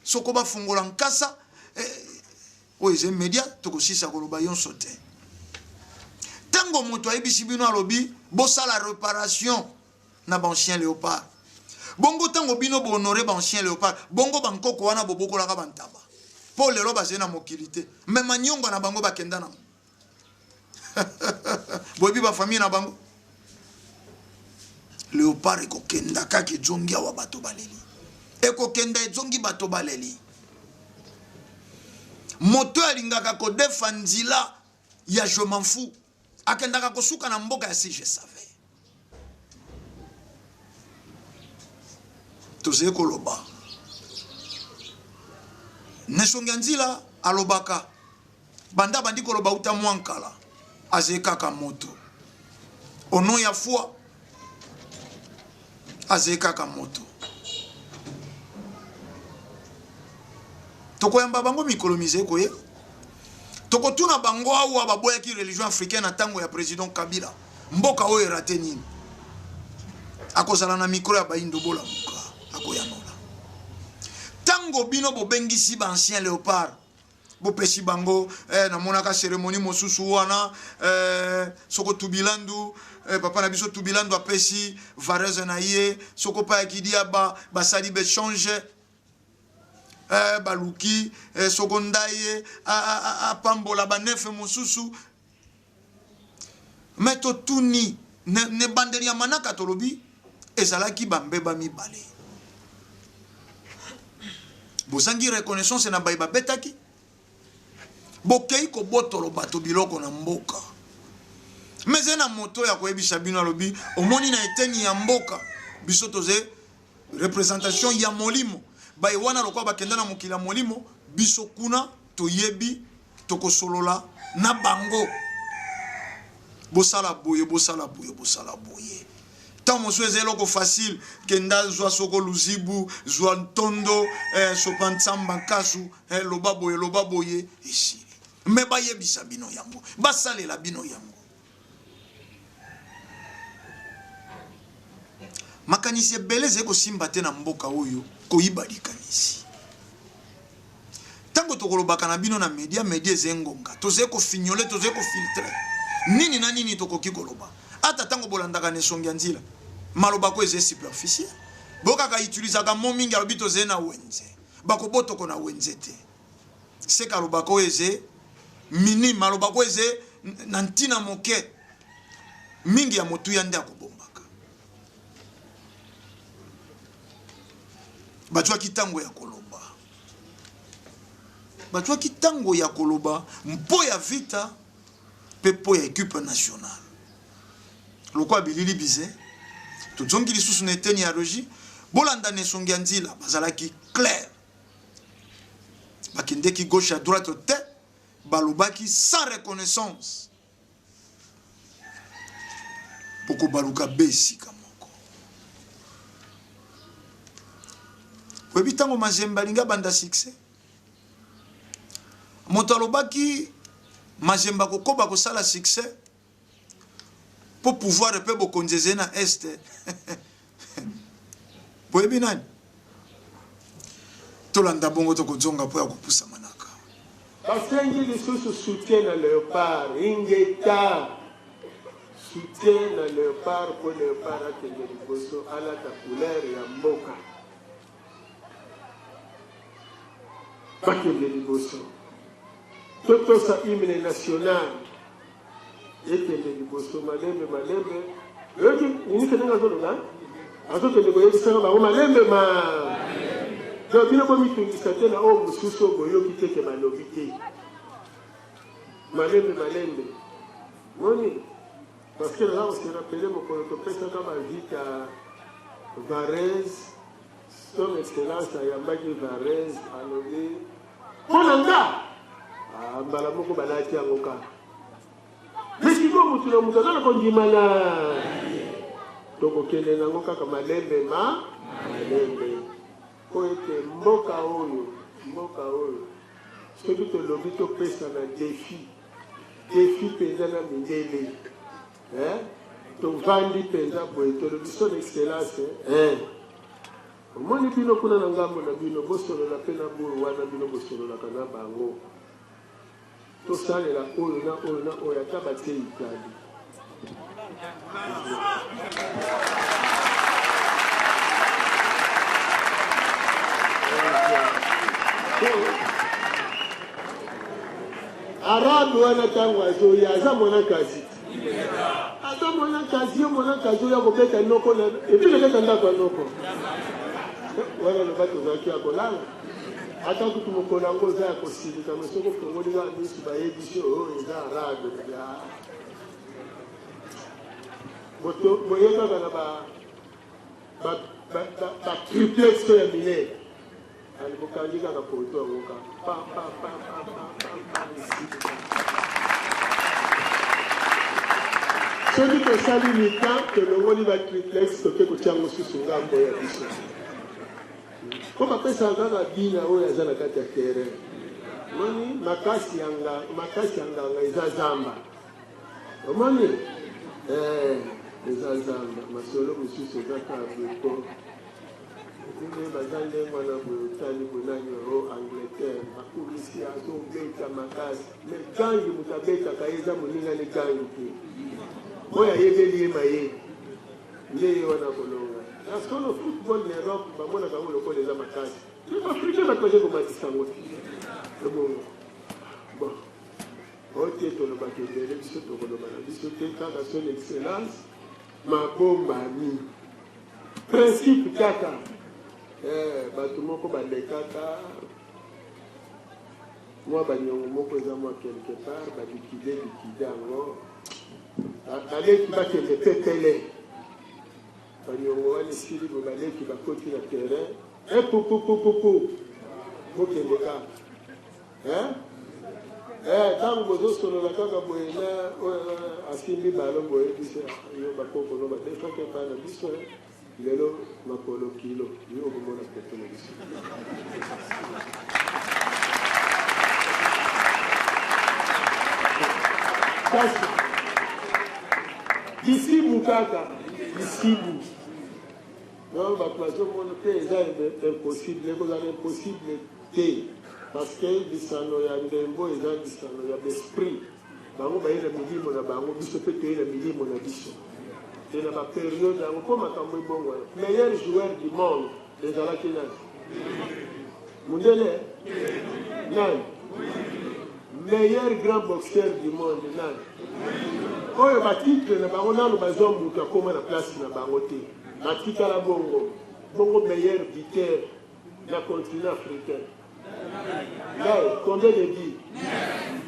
S1: soko bafungola nkasa eh, oyo eza media tokosisa koloba yonso te ntango moto ayebisi bino alobi bosala reparation na baancien léopard bongo ntango bino bohonore baancien léopard bongo bankoko wana bobokolaka bantaba mpo lelo bazali na mokili te me manyongo na bango bakenda nango boyebi bafamille na bango leopard ekokenda kaka ezongi awa bato baleli ekokenda ezongi bato baleli moto oyo alingaka kodefa nzila ya je m'en fous akendaka kosuka na mboka ya si je savais tozali koloba nesongi ya nzila alobaka Banda abandi koloba uta mwa nkala, azali kaka moto. Au nom ya foi, azali kaka moto. Tokoyamba bango mikolo mizali koya. Tokotuna bango awa baboyaki religion africaine na ntango ya president Kabila. Mboka oyo erate nini? Akozala na micro ya bayindo bolamuka, akoyanola. Tango bino bobengisi ba ancien leopard bopesi bango eh, namonaka cérémonie mosusu wana eh, soko tubilandu eh, papa na biso tubilandu apesi varese na ye soko pa ya kidiaba basali bechange eh, baluki eh, soko ndaye apambola banefe mosusu me totuni na ebandeli ya manaka tolobi ezalaki bambeba mibale bozangi reconnaissance na baye babetaki bokei kobotolo bato biloko na mboka me ezali na moto ya koyebisa bino alobi omoni na eteni ya mboka biso toze representation ya molimo baye wana lokola bakenda na mokili ya molimo biso kuna toyebi tokosolola na bango bosala boye bosala boye bosala boye ntango mosusu eza eloko facile kenda zwa soko luzibu zwa ntondo eh, sopa nsamba nkasu eh, loba boye loba boye esili me bayebisa bino yango basalela bino yango Makanisi ebele ezali kosimba te na mboka oyo, koyiba likanisi. Tango tokolobaka na bino na media, media ezali ngonga. Tozali kofignole, tozali kofiltre. Nini na nini tokoki koloba. Ata tango bolandaka na esongi ya nzila, maloba ko ezali superficiel. Bokaka utilisaka mot mingi alobi tozali na wenze. Bakobotoko na wenze te. Seka alobaka oyo eze minime, alobaka oyo eze na ntina moke. Mingi ya motuya nde akobombaka. Bazwaki ntango ya koloba, bazwaki ntango ya koloba mpo ya vita mpe mpo ya equipe nationale. Lokola bilili bize, tozongi lisusu na eteni ya regie. Bolanda na esongi ya nzila, bazalaki clair. Bakendeki gauche à droite te, balobaki sans reconnaissance. Bokobaluka be esika moko. Oyebi ntango Mazembe alingi abanda succès? Moto alobaki Mazembe akokoba kosala succès mpo pouvoir mpe bokonzi ezali na est. Boyebi nani? Tolanda bongo tokozonga mpo ya kopusa manaka.
S6: Basengi lisusu soutien na Leopard. Ingeta! Soutien na Leopard mpo Leopard akende liboso, alata couleur ya mboka. Bakende liboso. Totosa hymne national. Ekende liboso malembe malembe. Oyoki ministre ndenge azoloba? Azokende koyebisaka bango malembe ma. Donc bino bomitungisa te na oyo mosusu oyo boyoki te ke balobi te. Malembe malembe. Moni? Parce que naza ko se rappeler mokolo topesaka ba vita Varese, son excellence ayambaki Varese alobi mpo na nga ah, mbala moko balati yango kaka. Mais sikoyo motu na moto aza na kondima na tokokende nango kaka malembe ma malembe mpo ete mboka oyo mboka oyo soki tolobi topesa na defi Defi penza na mindele eh tovandi penza boye tolobi son excellence eh omoni bino kuna na ngambo na bino bosolola pe na buru wana bino bosololaka na bango tosalela oyo na oyo na oyo ata batie Italie. Arabe wana ntango azoya aza mwana kazi aza mwana kazi yo mwana kazi oyo akobeta noko na epuis nakati ya ndako ya noko wana loba tozalaki ya kolala ata kutu mokolo yango oza ya kosilika me soki ofongoli kaka misu bayebisi oyo oh, eza arabe Boye kaka na ba ba ba ba triplex ya minene. Ali bokangi kaka poto yango kaka. Pa pa pa pa pa pa pa esili. Soki tosali mitan tolongoli ba triplex toke kotia yango susu ngambo ya biso. Mpo bapesaka kaka bina oyo aza na kati ya terrain. Moni makasi ya makasi ya nganga eza zamba. Omoni? Eh, eza zamba. Masolo mosusu eza kaka boye po ndenge baza ndenge wana boye otali boye nani o oh, Angleterre bakumisi azobeta makasi me gangi moto abetaka ye eza moninga ne gangi te oyo ayebeli ye mayele nde ye wana kolonga na solo football na Europe bamonaka yango lokola eza makasi me baafricain bato baza komatisa yango te ebongo bon Oh te tolobaka ebele biso tokoloba na biso te kaka son excellence mabombami principe kaka eh, bato moko balekaka mwa banyongo moko eza mwa quelque part balikide likide yango baleki bakende pepele banyongo wana esili bo baleki bakoti na terrain epupupupupu eh, bokende kaka Eh? Eh, tango bozosolola kaka boye na oyo asimbi balo boye biso yo bakoko no badefaki epai na biso eh. lelo makolo kilo yo okomona poto na biso kasi bisibu kaka bisibu Non, bato bazomona te eza impossible, ekozala impossible te parce que lisano ya ndembo eza lisano ya b'esprit. Bango baye na milimo na bango, biso mpe toye na milimo na biso. Te na ba periode yango mpo makambo ebongwana. Meilleur joueur du monde ezalaki nani? Mundele? Nani? Meilleur grand boxeur du monde nani? Oyo ba titre na bango nanu bazwa moto akoma na place na bango te. Batikala bongo. Bongo meilleur buteur na continent africain. Ngai, combien de buts?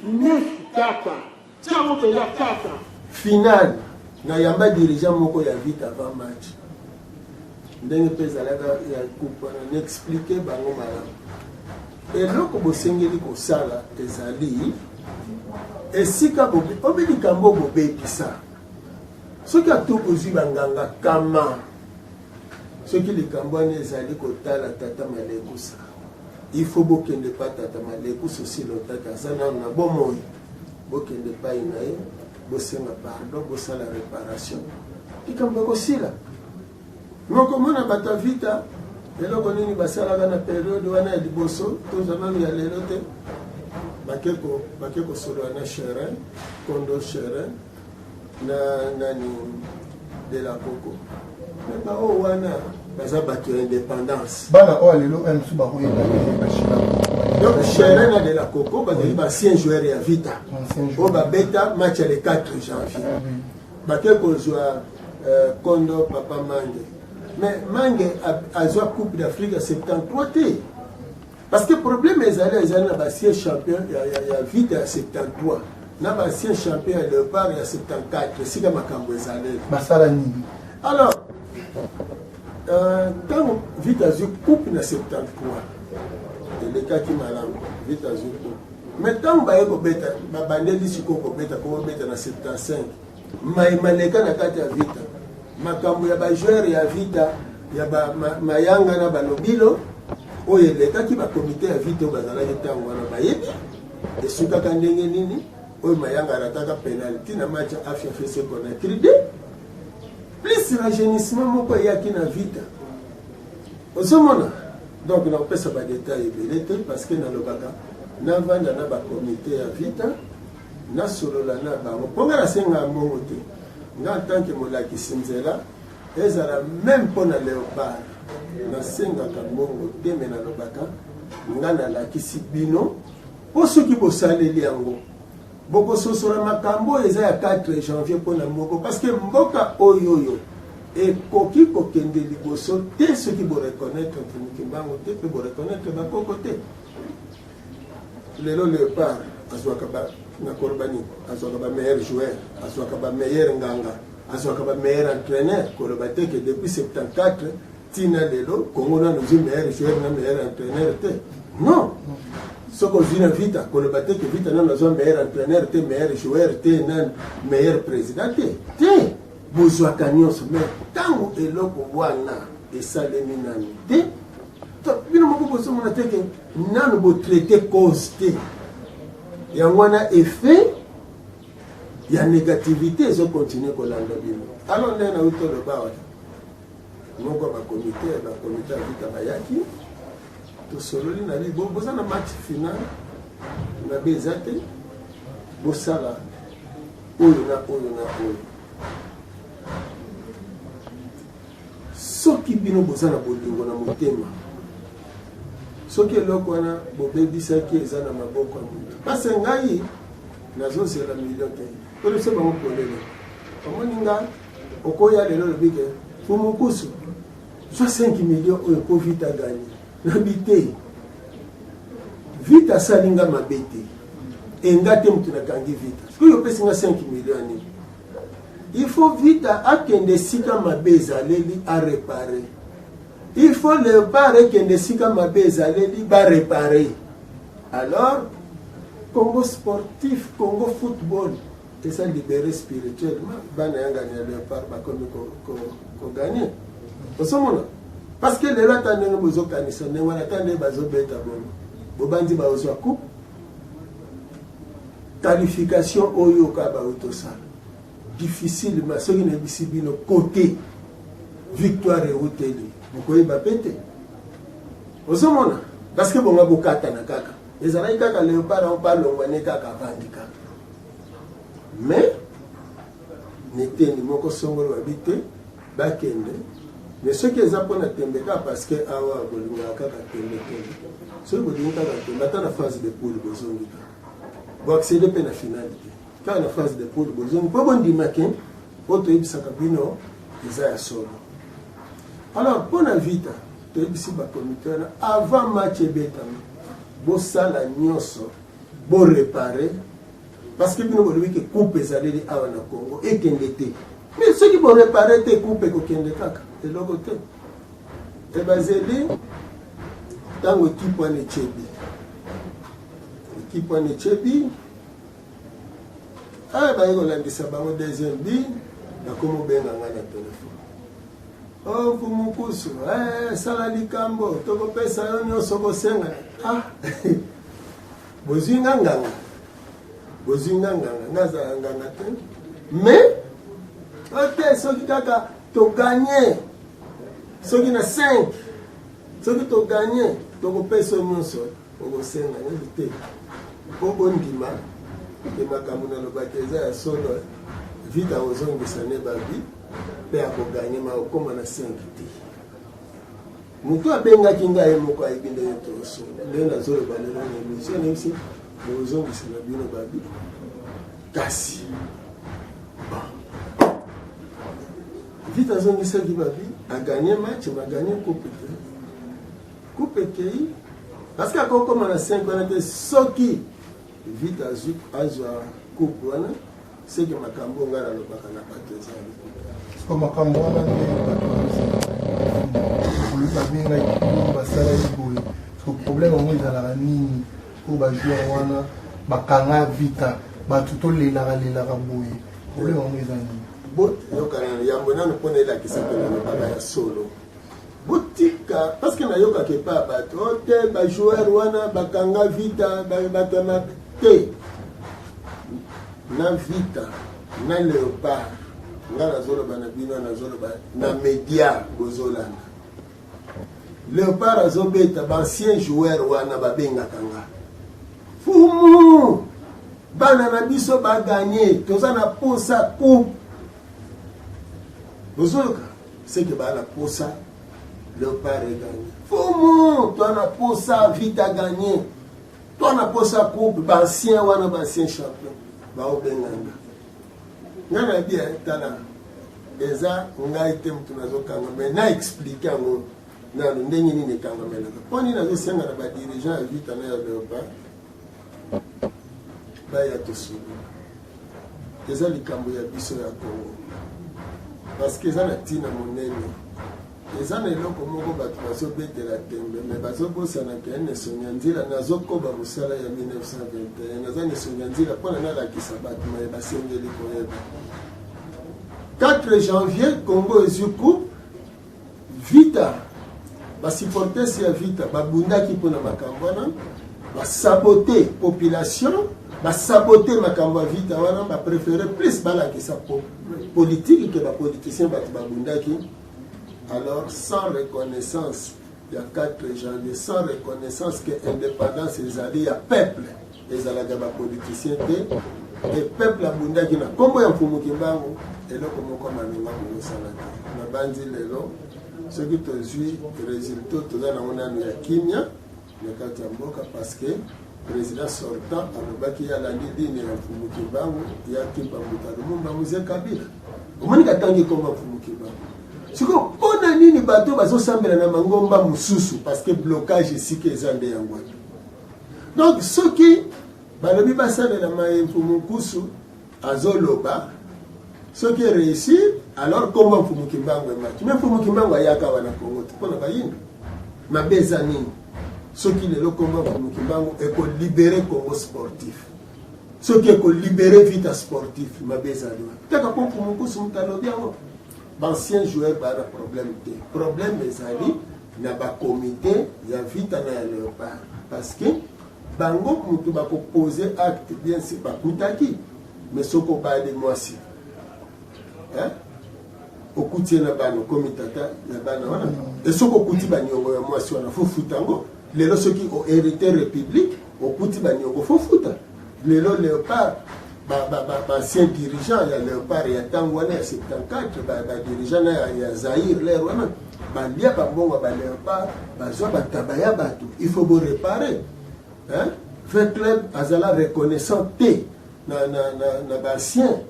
S6: Neuf kaka. Tia yango mpenza kaka.
S5: Finale, nayamba dirigeant moko ya Vita avant match. Ndenge mpe ezalaka ya coupe wana, na expliquer bango malamu.
S6: Eloko bosengeli kosala ezali esika obi likambo bobebisa. Soki ata ozwi banganga kama, soki likambo wana ezali kotala tata Malekusa, il faut bokende pa tata Malekusa aussi longtemps que aza nanu na bomoi, bokende epai na ye, bosenga pardon, bosala reparation, likambo ekosila. Mokomona bato ya vita eloko nini basalaka na periode wana ya liboso, tozwa nanu ya lelo te, bake kosolola na Cherin, Kondo Cherin na nani de la Coco. Me baoyo wana baza bato ya indépendance.
S5: Bana oyo lelo oyo mosusu bakoyeba te bashila.
S6: Donc Cherin na de la Coco bazali ba ancien joueur ya Vita oyo babeta match ya le 4 janvier. Bake kozwa Kondo Papa Mange. Mais Mange azwa Coupe d'Afrique ya 73 te. Parce que problème ezali ezali na ba ancien champion ya Vita ya 73 na ba ancien champion ya Léopard ya 74 esika makambo ezaleli.
S5: Basala nini?
S6: Alors, ntango Vita azwi coupe na 73 elekaki malamu, Vita azwi coupe. Mais ntango baye kobeta, babandeli sikoyo kobeta, kobeta na 75 mai maleka na kati ya Vita, makambo ya ba joueur ya Vita ya ba mayanga na balobilo oyo elekaki ba comité ya Vita oyo bazalaki ntango wana bayebi esukaka ndenge nini. Oyo mayanga arataka penalty na match ya Afia FC Conakry de plus rajeunissement moko eyaki na Vita, ozomona. Donc nakopesa ba détail ebele te parce que nalobaka navanda na ba comité ya Vita, nasolola na bango mpo nga nasenga mbongo te. Nga en tant que molakisi nzela, ezala même mpo na Léopard, nasengaka mbongo te, me nalobaka nga nalakisi bino mpo soki bosaleli yango bokososola makambo oyo eza ya 4 janvier mpo na moko, parce que mboka oyo oyo ekoki kokende liboso te soki boreconnaitre Mfumu Kimbangu te mpe boreconnaitre bakoko te. Lelo Léopard azwaka ba, nakoloba nini, azwaka ba meilleur joueur, azwaka ba meilleur nganga, azwaka ba meilleur entraîneur. Koloba te ke depuis 74 tina lelo Congo nanu ozwi meilleur joueur na meilleur entraîneur te. Non, soki ozwi na Vita, koloba te ke Vita nanu azwa meilleur entraîneur te, meilleur joueur te, nanu meilleur président te. Te, bozwaka nyonso, mais ntango eloko wana esalemi nanu te, bino moko bozomona te ke nanu botraite cause te. Yango wana effet ya négativité ezokontinue kolanda bino. Alors ndenge nauti oloba wana, moko ya bakomite ya bakomite ya Vita bayaki, tosololi na bi boza na match final mabe eza te, bosala oyo na oyo na oyo. Soki bino boza na bolingo na motema, soki eloko wana bobebisaki eza na maboko ya moto, parce ngai nazozela milio te, tolese bango polele. Omoni nga okoya lelo olobi ke Fumukusu zwa 5 millions oyo po Vita gagne, nabi te, Vita asali nga mabe te, enga te moto nakangi Vita, sikoyo opesi nga 5 millions ya nini? Il faut Vita akende esika mabe ezaleli a réparer. Il faut Léopard ekende esika mabe ezaleli ba réparer. Alors Congo sportif, Congo football eza libéré spirituellement. Bana yangani ya Léopard bakomi koganye, ozomona. Parce que lelo ata ndenge bozokanisa ndenge wana, ata ndenge bazobeta bongo, bobandi baozwa coupe qualification oyo kaka bautosala difficilement. Soki nayebisi bino côté victoire euteli, bokoyeba pe te, ozomona. Parce que bonga bokatana kaka, ezalaki kaka Léopard yango mpe alongwa ne kaka avandi kaka, mais neteni moko songolo babi te bakende. Mais soki eza mpona tembe kaka, parce que awa bolingaka kaka tembe tembe, soki bolingi kaka tembe, ata na phase de poule bozongi kaka, boaccéder mpe na finale te, kaka na phase de poule bozongi, mpo bondima ke oyo toyebisaka bino eza ya solo. Alors mpo na Vita, toyebisi bakomite wana avant match ebetama, bosala nyonso borepare, parce que bino bolobi ke coupe ezaleli awa na Congo ekende te, mais soki borepare te, coupe ekokende kaka eloko te. Ebazeli ntango ekipe wana etyebi. Ekipe wana etie but. Ah, baye kolandisa bango deuxième but, bakomi obenga ngai na telefone. Oh, Mfumu Nkusu, eh, sala likambo, tokopesa yo nyonso kosenga. Ah, bozwi nga nganga, bozwi nga nganga, nazala nganga te. Mais, ote soki kaka toganye, soki na 5, soki toganye, tokopesa yo nyonso okosenga nyonso te. Mpo bondima ke makambo nalobaki eza ya solo, vite akozongisa ne babi mpe akoganye ma okoma na 5 te. Moto abengaki ngai ye moko ayebi ndenge tosolo, ndenge nazoloba lelo na emission, nayebisi bozongisa na bino babi kasi bon. Vite azongisaki babi, aganye match, maganye coupe te. Coupe ekei parce que akokoma na 5 wana te soki vite azwi azwa coupe wana seke makambo ngai nalobaka na bato eza lokuta.
S5: Siko makambo wana nde bato olobi babengaki bino basalaki boye, siko problème yango ezalaka nini? Oyo bajoueur wana bakanga Vita, bato tolelaka lelaka boye, problème yango eza nini?
S6: Boyoka yambo nano mpona elakisa mpe nalobaka ya solo. Botika parce que nayokaka epai ya bato o te bajoueur wana bakanga Vita bato ya mabe te. Na Vita na Leopard, nga nazoloba na bino, nazoloba na media bozolanda. Leopard azobeta baancien joueur wana babengaka nga fumu, bana na biso baganye, toza na posa coupe. Bozoyoka seke baa na posa Leopard eganye, fumu toa na posa Vita ganye, toa na posa coupe. Baancien wana, baancien champion baobenga nga. Nga na bien tala, eza ngai te moto nazokanga, mais na explike yango nano ndenge nini ekangamelaka. Mpo nini nazosenga na badirigeant ya Vita na ya Leopard baya tosolola? Eza likambo ya biso ya Congo, parce que eza na ntina monene. Eza na eloko moko bato bazobetela tembe, me bazobosana ke nesonga nzila nazokoba mosala ya 1921. Naza nesonga nzila mpona nalakisa bato maye basengeli koyeba. 4 janvier Congo ezwi coupe. Vita, basupporters ya Vita babundaki mpona makambo wana, basabote population, basabote makambo ya Vita wana, bapréféré plus balakisa politique ke bapoliticien bato babundaki. Alors sans reconnaissance ya 4 janvier, sans reconnaissance que indépendance ezali ya peuple, ezalaka bapoliticien te, e peuple abundaki na nkombo ya Mfumu Kimbangu, eloko moko malonga kokosala te. Nabanzi lelo soki tozwi résultat, toza nango nanu ya kimia na kati ya mboka, parce que président sortant alobaki ye alandi ligne ya Mfumu Kimbangu, ya Kimpa Mbuta Lumumba, Mzee Kabila. Omoni katangi nkombo ya Mfumu Kimbangu. Sikoyo mpona nini bato bazosambela na mangomba mosusu? Parce que blocage esika eza nde yango wana. Donc soki balobi basalela maye Mfumu Nkusu azoloba, soki réussir, alors kombo Mfumu Kimbangu emati. Mais Mfumu Kimbangu ayaka wana Congo te mpona bayindo. Mabe eza nini soki lelo kombo Mfumu Kimbangu ekolibere Congo sportif, soki ekolibere Vita sportif, mabe ezali wana kaka mpo Mfumu Nkusu moto alobi yango? Baancien joueur baa na problème te. Problème ezali na bakomite ya Vita na ya Léopard, parce que bango moto bakopose acte. Bien sûr bakutaki, mais soki obali mwasi, okuti ye na bana, okomi tata ya bana wana, e soki okuti baniongo ya mwasi wana, fo futa yango. Lelo soki ohérité république, okuti baniongo, fo futa. Lelo Léopard, baancien dirigeant ya Léopard ya ntango wana ya 74, badirigeant na ya Zaire lere wana, balia bambongo ya baléopard, bazwa bataba ya bato, il faut boréparer. V Club azala reconnaissant te na baancien,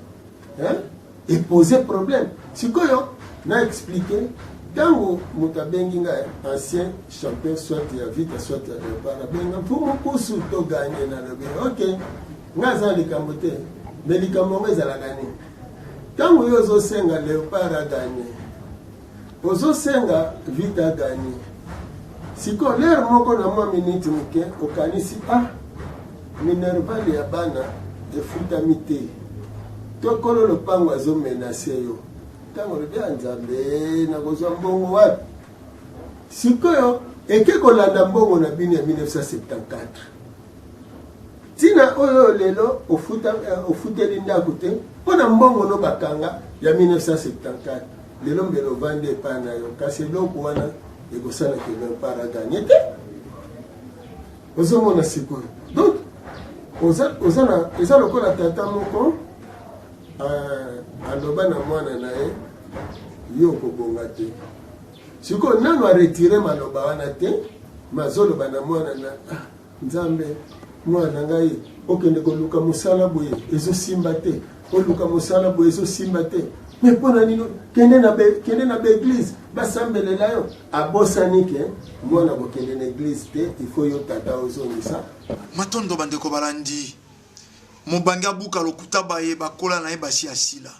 S6: epose problème. Sikoyo na explike, ntango moto abengi ngai ancien champion, soit ya Vita, soit ya Léopard, abenga Mfumu Kusu, toganye, nalobi ok, ngai aza likambo te. Me likambo yango ezalaka nini? Ntango yo ozosenga Léopard aganye, ozosenga Vita aganye, sikoyo lere moko na mwa miniti moke okanisi ah. Minerval ya bana efutami te to kolo lopango azo menace yo ntango olobi ya Nzambe nakozwa mbongo wapi? Sikoyo eke kolanda mbongo na bino ya 1974 ntina oyo lelo ofuta, eh, ofuteli ndako te mpo na mbongo no bakanga ya 1974 lelo mbele ovandi epai na yo kasi eloko wana ekosala ke leopard aganye te ozomona sikoyo donc oza, oza na, eza lokola tata moko uh, aloba na mwana na ye yo okobonga te sikoyo nano aretire maloba wana te mazoloba na mwana na ah, nzambe mwana na ngai okende koluka mosala boye ezosimba te oluka mosala boye ezosimba te me mpo na nini kende na kende na baeglize basambelela yo abosani ke mwana kokende na eglize te ifo yo tata ozongisa
S1: matondo bandeko balandi mobange abuka lokuta baye bakola na ye basi asila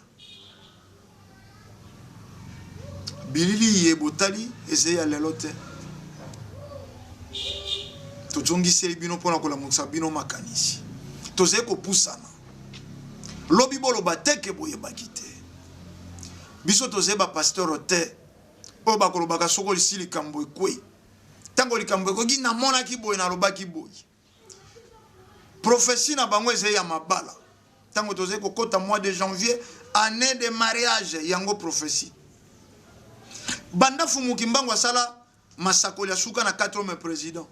S1: Bilili iye botali ezali ya lelo te. Tozongiseli bino mpo na kolamukisa bino makanisi. Tozali kopusana. Lobi boloba te ke boyebaki te. Biso tozali ba pasteur te oyo bakolobaka soko lisi likambo ekwei. Ntango likambo ekoki namonaki boye nalobaki boye. Prophetie na bango ezali ya mabala. Tango tozali kokota mois de janvier, annee de mariage, yango prophetie. Banda Fumu Kimbangu asala masakoli ya suka na 4e president,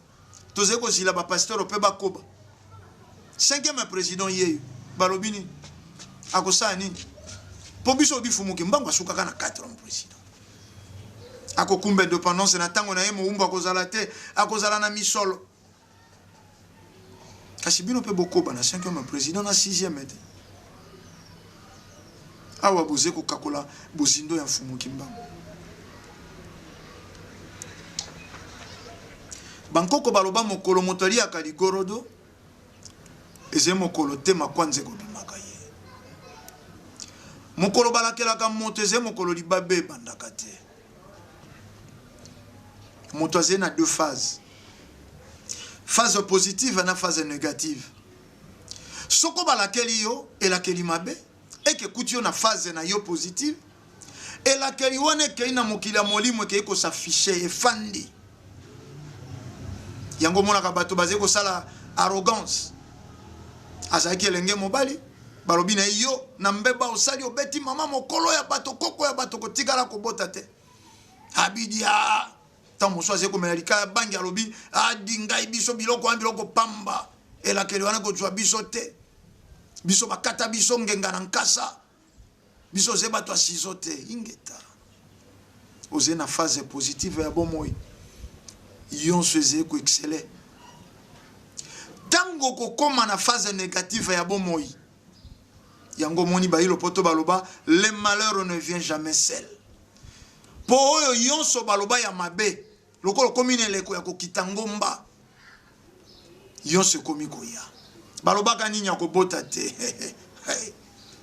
S1: tozali kozila ba pasteur pe bakoba. 5e president yeyo, balobi nini? Akosala nini? Po biso obi Fumu Kimbangu asukaka na 4e president. Akokumba independance na tango na ye mowumbu akozala te, akozala na misolo. Kasi bino pe bokoba na cinquième president na sixième te. Awa boze kokakola bozindo ya Mfumu Kimbangu. Bankoko baloba mokolo moto aliyaka ligorodo ezali mokolo te makwanza ekobimaka ye. Mokolo balakelaka moto ezali mokolo libabe ebandaka te. Moto azali na deux phases. Phase positive na phase negative. Soko balakeli yo elakeli mabe eke ekuti yo na phase na yo positive, elakeli wana ekei na mokili ya molimo ekei kosafishe efandi. Yango omonaka bato bazali kosala arrogance. Azalaki elenge mobali, balobi na ye yo na mbeba osali obeti mama mokolo ya bato koko ya bato kotikala kobota te. Abidia ntango mosusu azali komela likaya bangi alobi adi ngai biso biloko wana biloko pamba elakeli wana kozwa biso te biso bakata biso ngenga na nkasa biso oze bato ya sizo te ingeta oze na phase positive ya bomoi yonso ezali koexcele ntango okokoma na phase negative ya bomoi yango omoni bayi lopoto baloba le malheur ne vient jamais seul mpo oyo yonso baloba ya mabe lokola okomi na eleko ya kokita ngomba yonso ekomi koya balobaka nini akobota te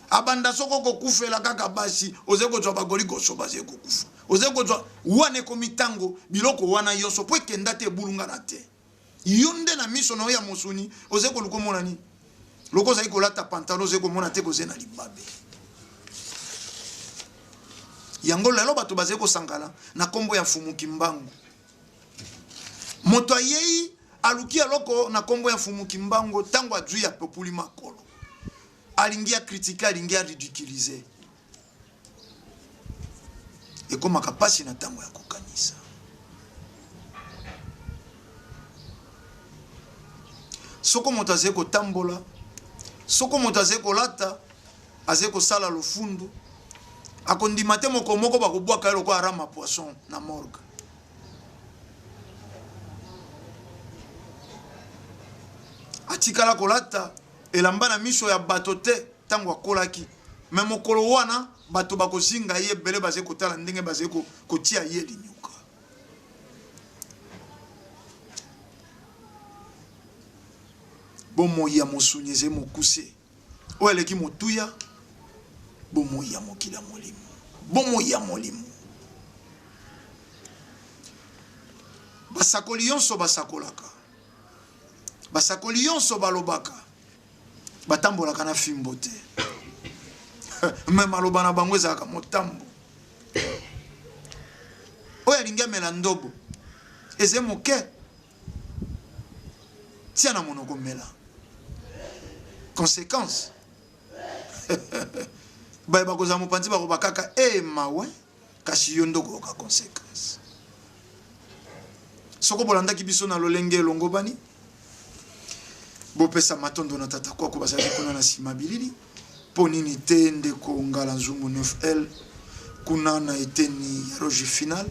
S1: abanda soko okokufela kaka basi ozali kozwa bagoligoso bazali kokufa ozali kozwa wana ekomi ntango biloko wana yonso mpo ekenda te ebulungana te Yo nde na miso na yo ya mosuni ozali koluka omona nini? Lokola ozali kolata pantalon ozali komona te kozali na libabe. Yango lelo bato bazali kosangana na kombo ya Mfumu Kimbangu. Moto ayei aluki eloko na kombo ya Mfumu Kimbangu tango azwi apupuli makolo. Alingi a critiquer, alingi a ridiculiser. Ekomaka pasi na tango ya kokanisa. Soko moto azali kotambola, soko moto azali kolata, azali kosala lofundu, akondima te mokolo moko bakobwaka ye lokola rama poisson na morgue. Atikala kolata elamba na miso ya bato te ntango akolaki. Mais mokolo wana bato bakozinga ye ebele bazali kotala ndenge bazali kotia ye linyuka. Bomoi ya mosuni ezali mokuse. Oyo eleki motuya, bomoi ya mokili ya molimo. Bomoi ya molimo. Basakoli yonso basakolaka. Basakoli yonso balobaka batambolaka na fimbo te, me maloba na bango ezalaka motambo. Oyo alingi amela ndobo eze moke, tia na monoko mela. Conséquence baye bakozala mopanzi bakoba kaka e eh, mawe, kasi yo nde okoyoka conséquence. Soko bolandaki biso na lolenge elongobani, bopesa matondo na tata kwako bazalaki kuna na nsima bilili. Mpo nini te ndeko Ngala Nzungu 9L kuna na eteni ya roge final.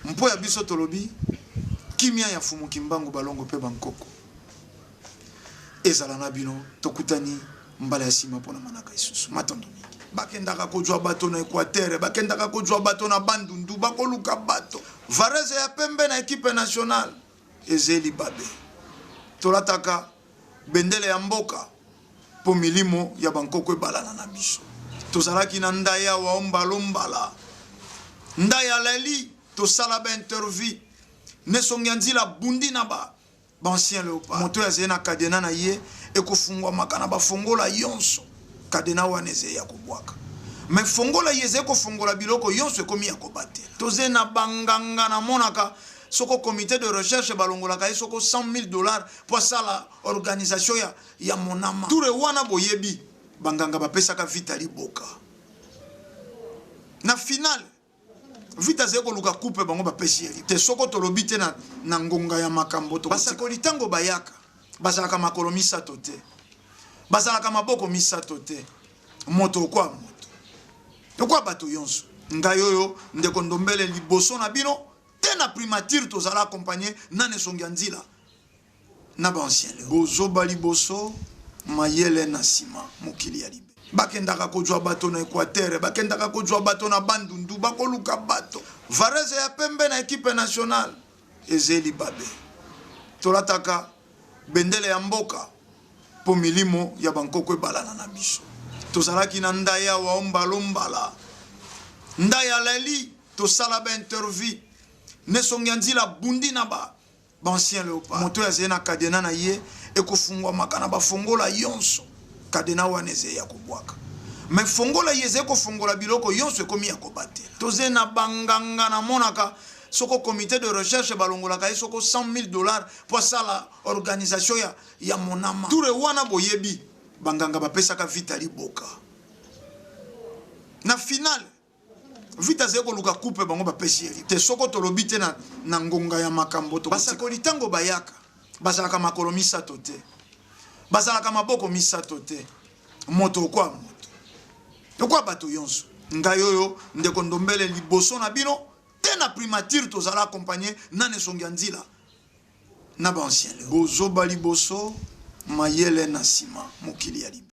S1: Mpo ya biso tolobi kimia ya Mfumu Kimbangu, balongo mpe bankoko ezala na bino. Tokutani mbala ya nsima mpo na manaka isusu. Matondo mingi. Bakendaka kozwa bato na Equateur, bakendaka kozwa bato na Bandundu, bakoluka bato. Varese ya pembe na equipe nationale ezeli babe. Tolataka bendele ya mboka mpo milimo ya bankoko ebalana na biso. Tozalaki na ndaya wa ombala ombala. Ndaya leli tosala ba interview. Nesongi ya nzila bundi na ba B'ancien leopard. Moto oyo azali na cadena na ye ekofungwamaka na bafongola yonso. Cadena wana ezali ya kobwaka. Mais fongola ye ezali kofongola biloko yonso ekomi ya kobatela. Toze na banganga namonaka soko comite de recherche balongolaka ye soko 100 000 dollars po asala organisation ya, ya monama. Toure wana boyebi banganga bapesaka Vita liboka. Na finale Vita azali koluka coupe bango bapesi ye te. Soko tolobi te na, na ngonga ya makambo. Basakoli ntango bayaka bazalaka makolo misato te, bazalaka maboko misato te. Moto okwa moto okwa bato yonso. Ngai oyo ndeko Ndombele liboso na bino te na primature tozala accompagne nane songi ya nzila na ba ancien leo. Bozoba liboso, mayele na sima, mokili ya libe. Bakendaka kozwa bato na Equateur, bakendaka kozwa bato na Bandundu, bakoluka bato. Varese ya pembe na equipe nationale ezeli babe. Tolataka bendele ya mboka mpo milimo ya bankoko ebalana na biso. Tozalaki na ndaya wa ombala ombala. Ndaya leli tosala ba interview. Nesongi ya nzila bundi na ba B'ancien leopard. Moto oyo azali na cadena na ye ekofungwamaka na bafongola yonso. Cadena wana ezali ya kobwaka. Mais fongola ye ezali kofongola biloko yonso ekomi ya kobatela. Toze na banganga namonaka soko comite de recherche balongolaka ye soko 100 000 dollars po asala organisation ya, ya monama. Toure wana boyebi banganga bapesaka Vita liboka. Na finale Vita azali koluka coupe bango bapesi ye te. Soko tolobi te na, na ngonga ya makambo. Basakoli ntango bayaka bazalaka makolo misato te, bazalaka maboko misato te. Moto okwa moto okwa bato yonso. Ngai oyo ndeko Ndombele liboso na bino te na primature tozala accompagne nane songi ya nzila na ba ancien leo. Bozoba liboso, mayele na sima, mokili ya libe.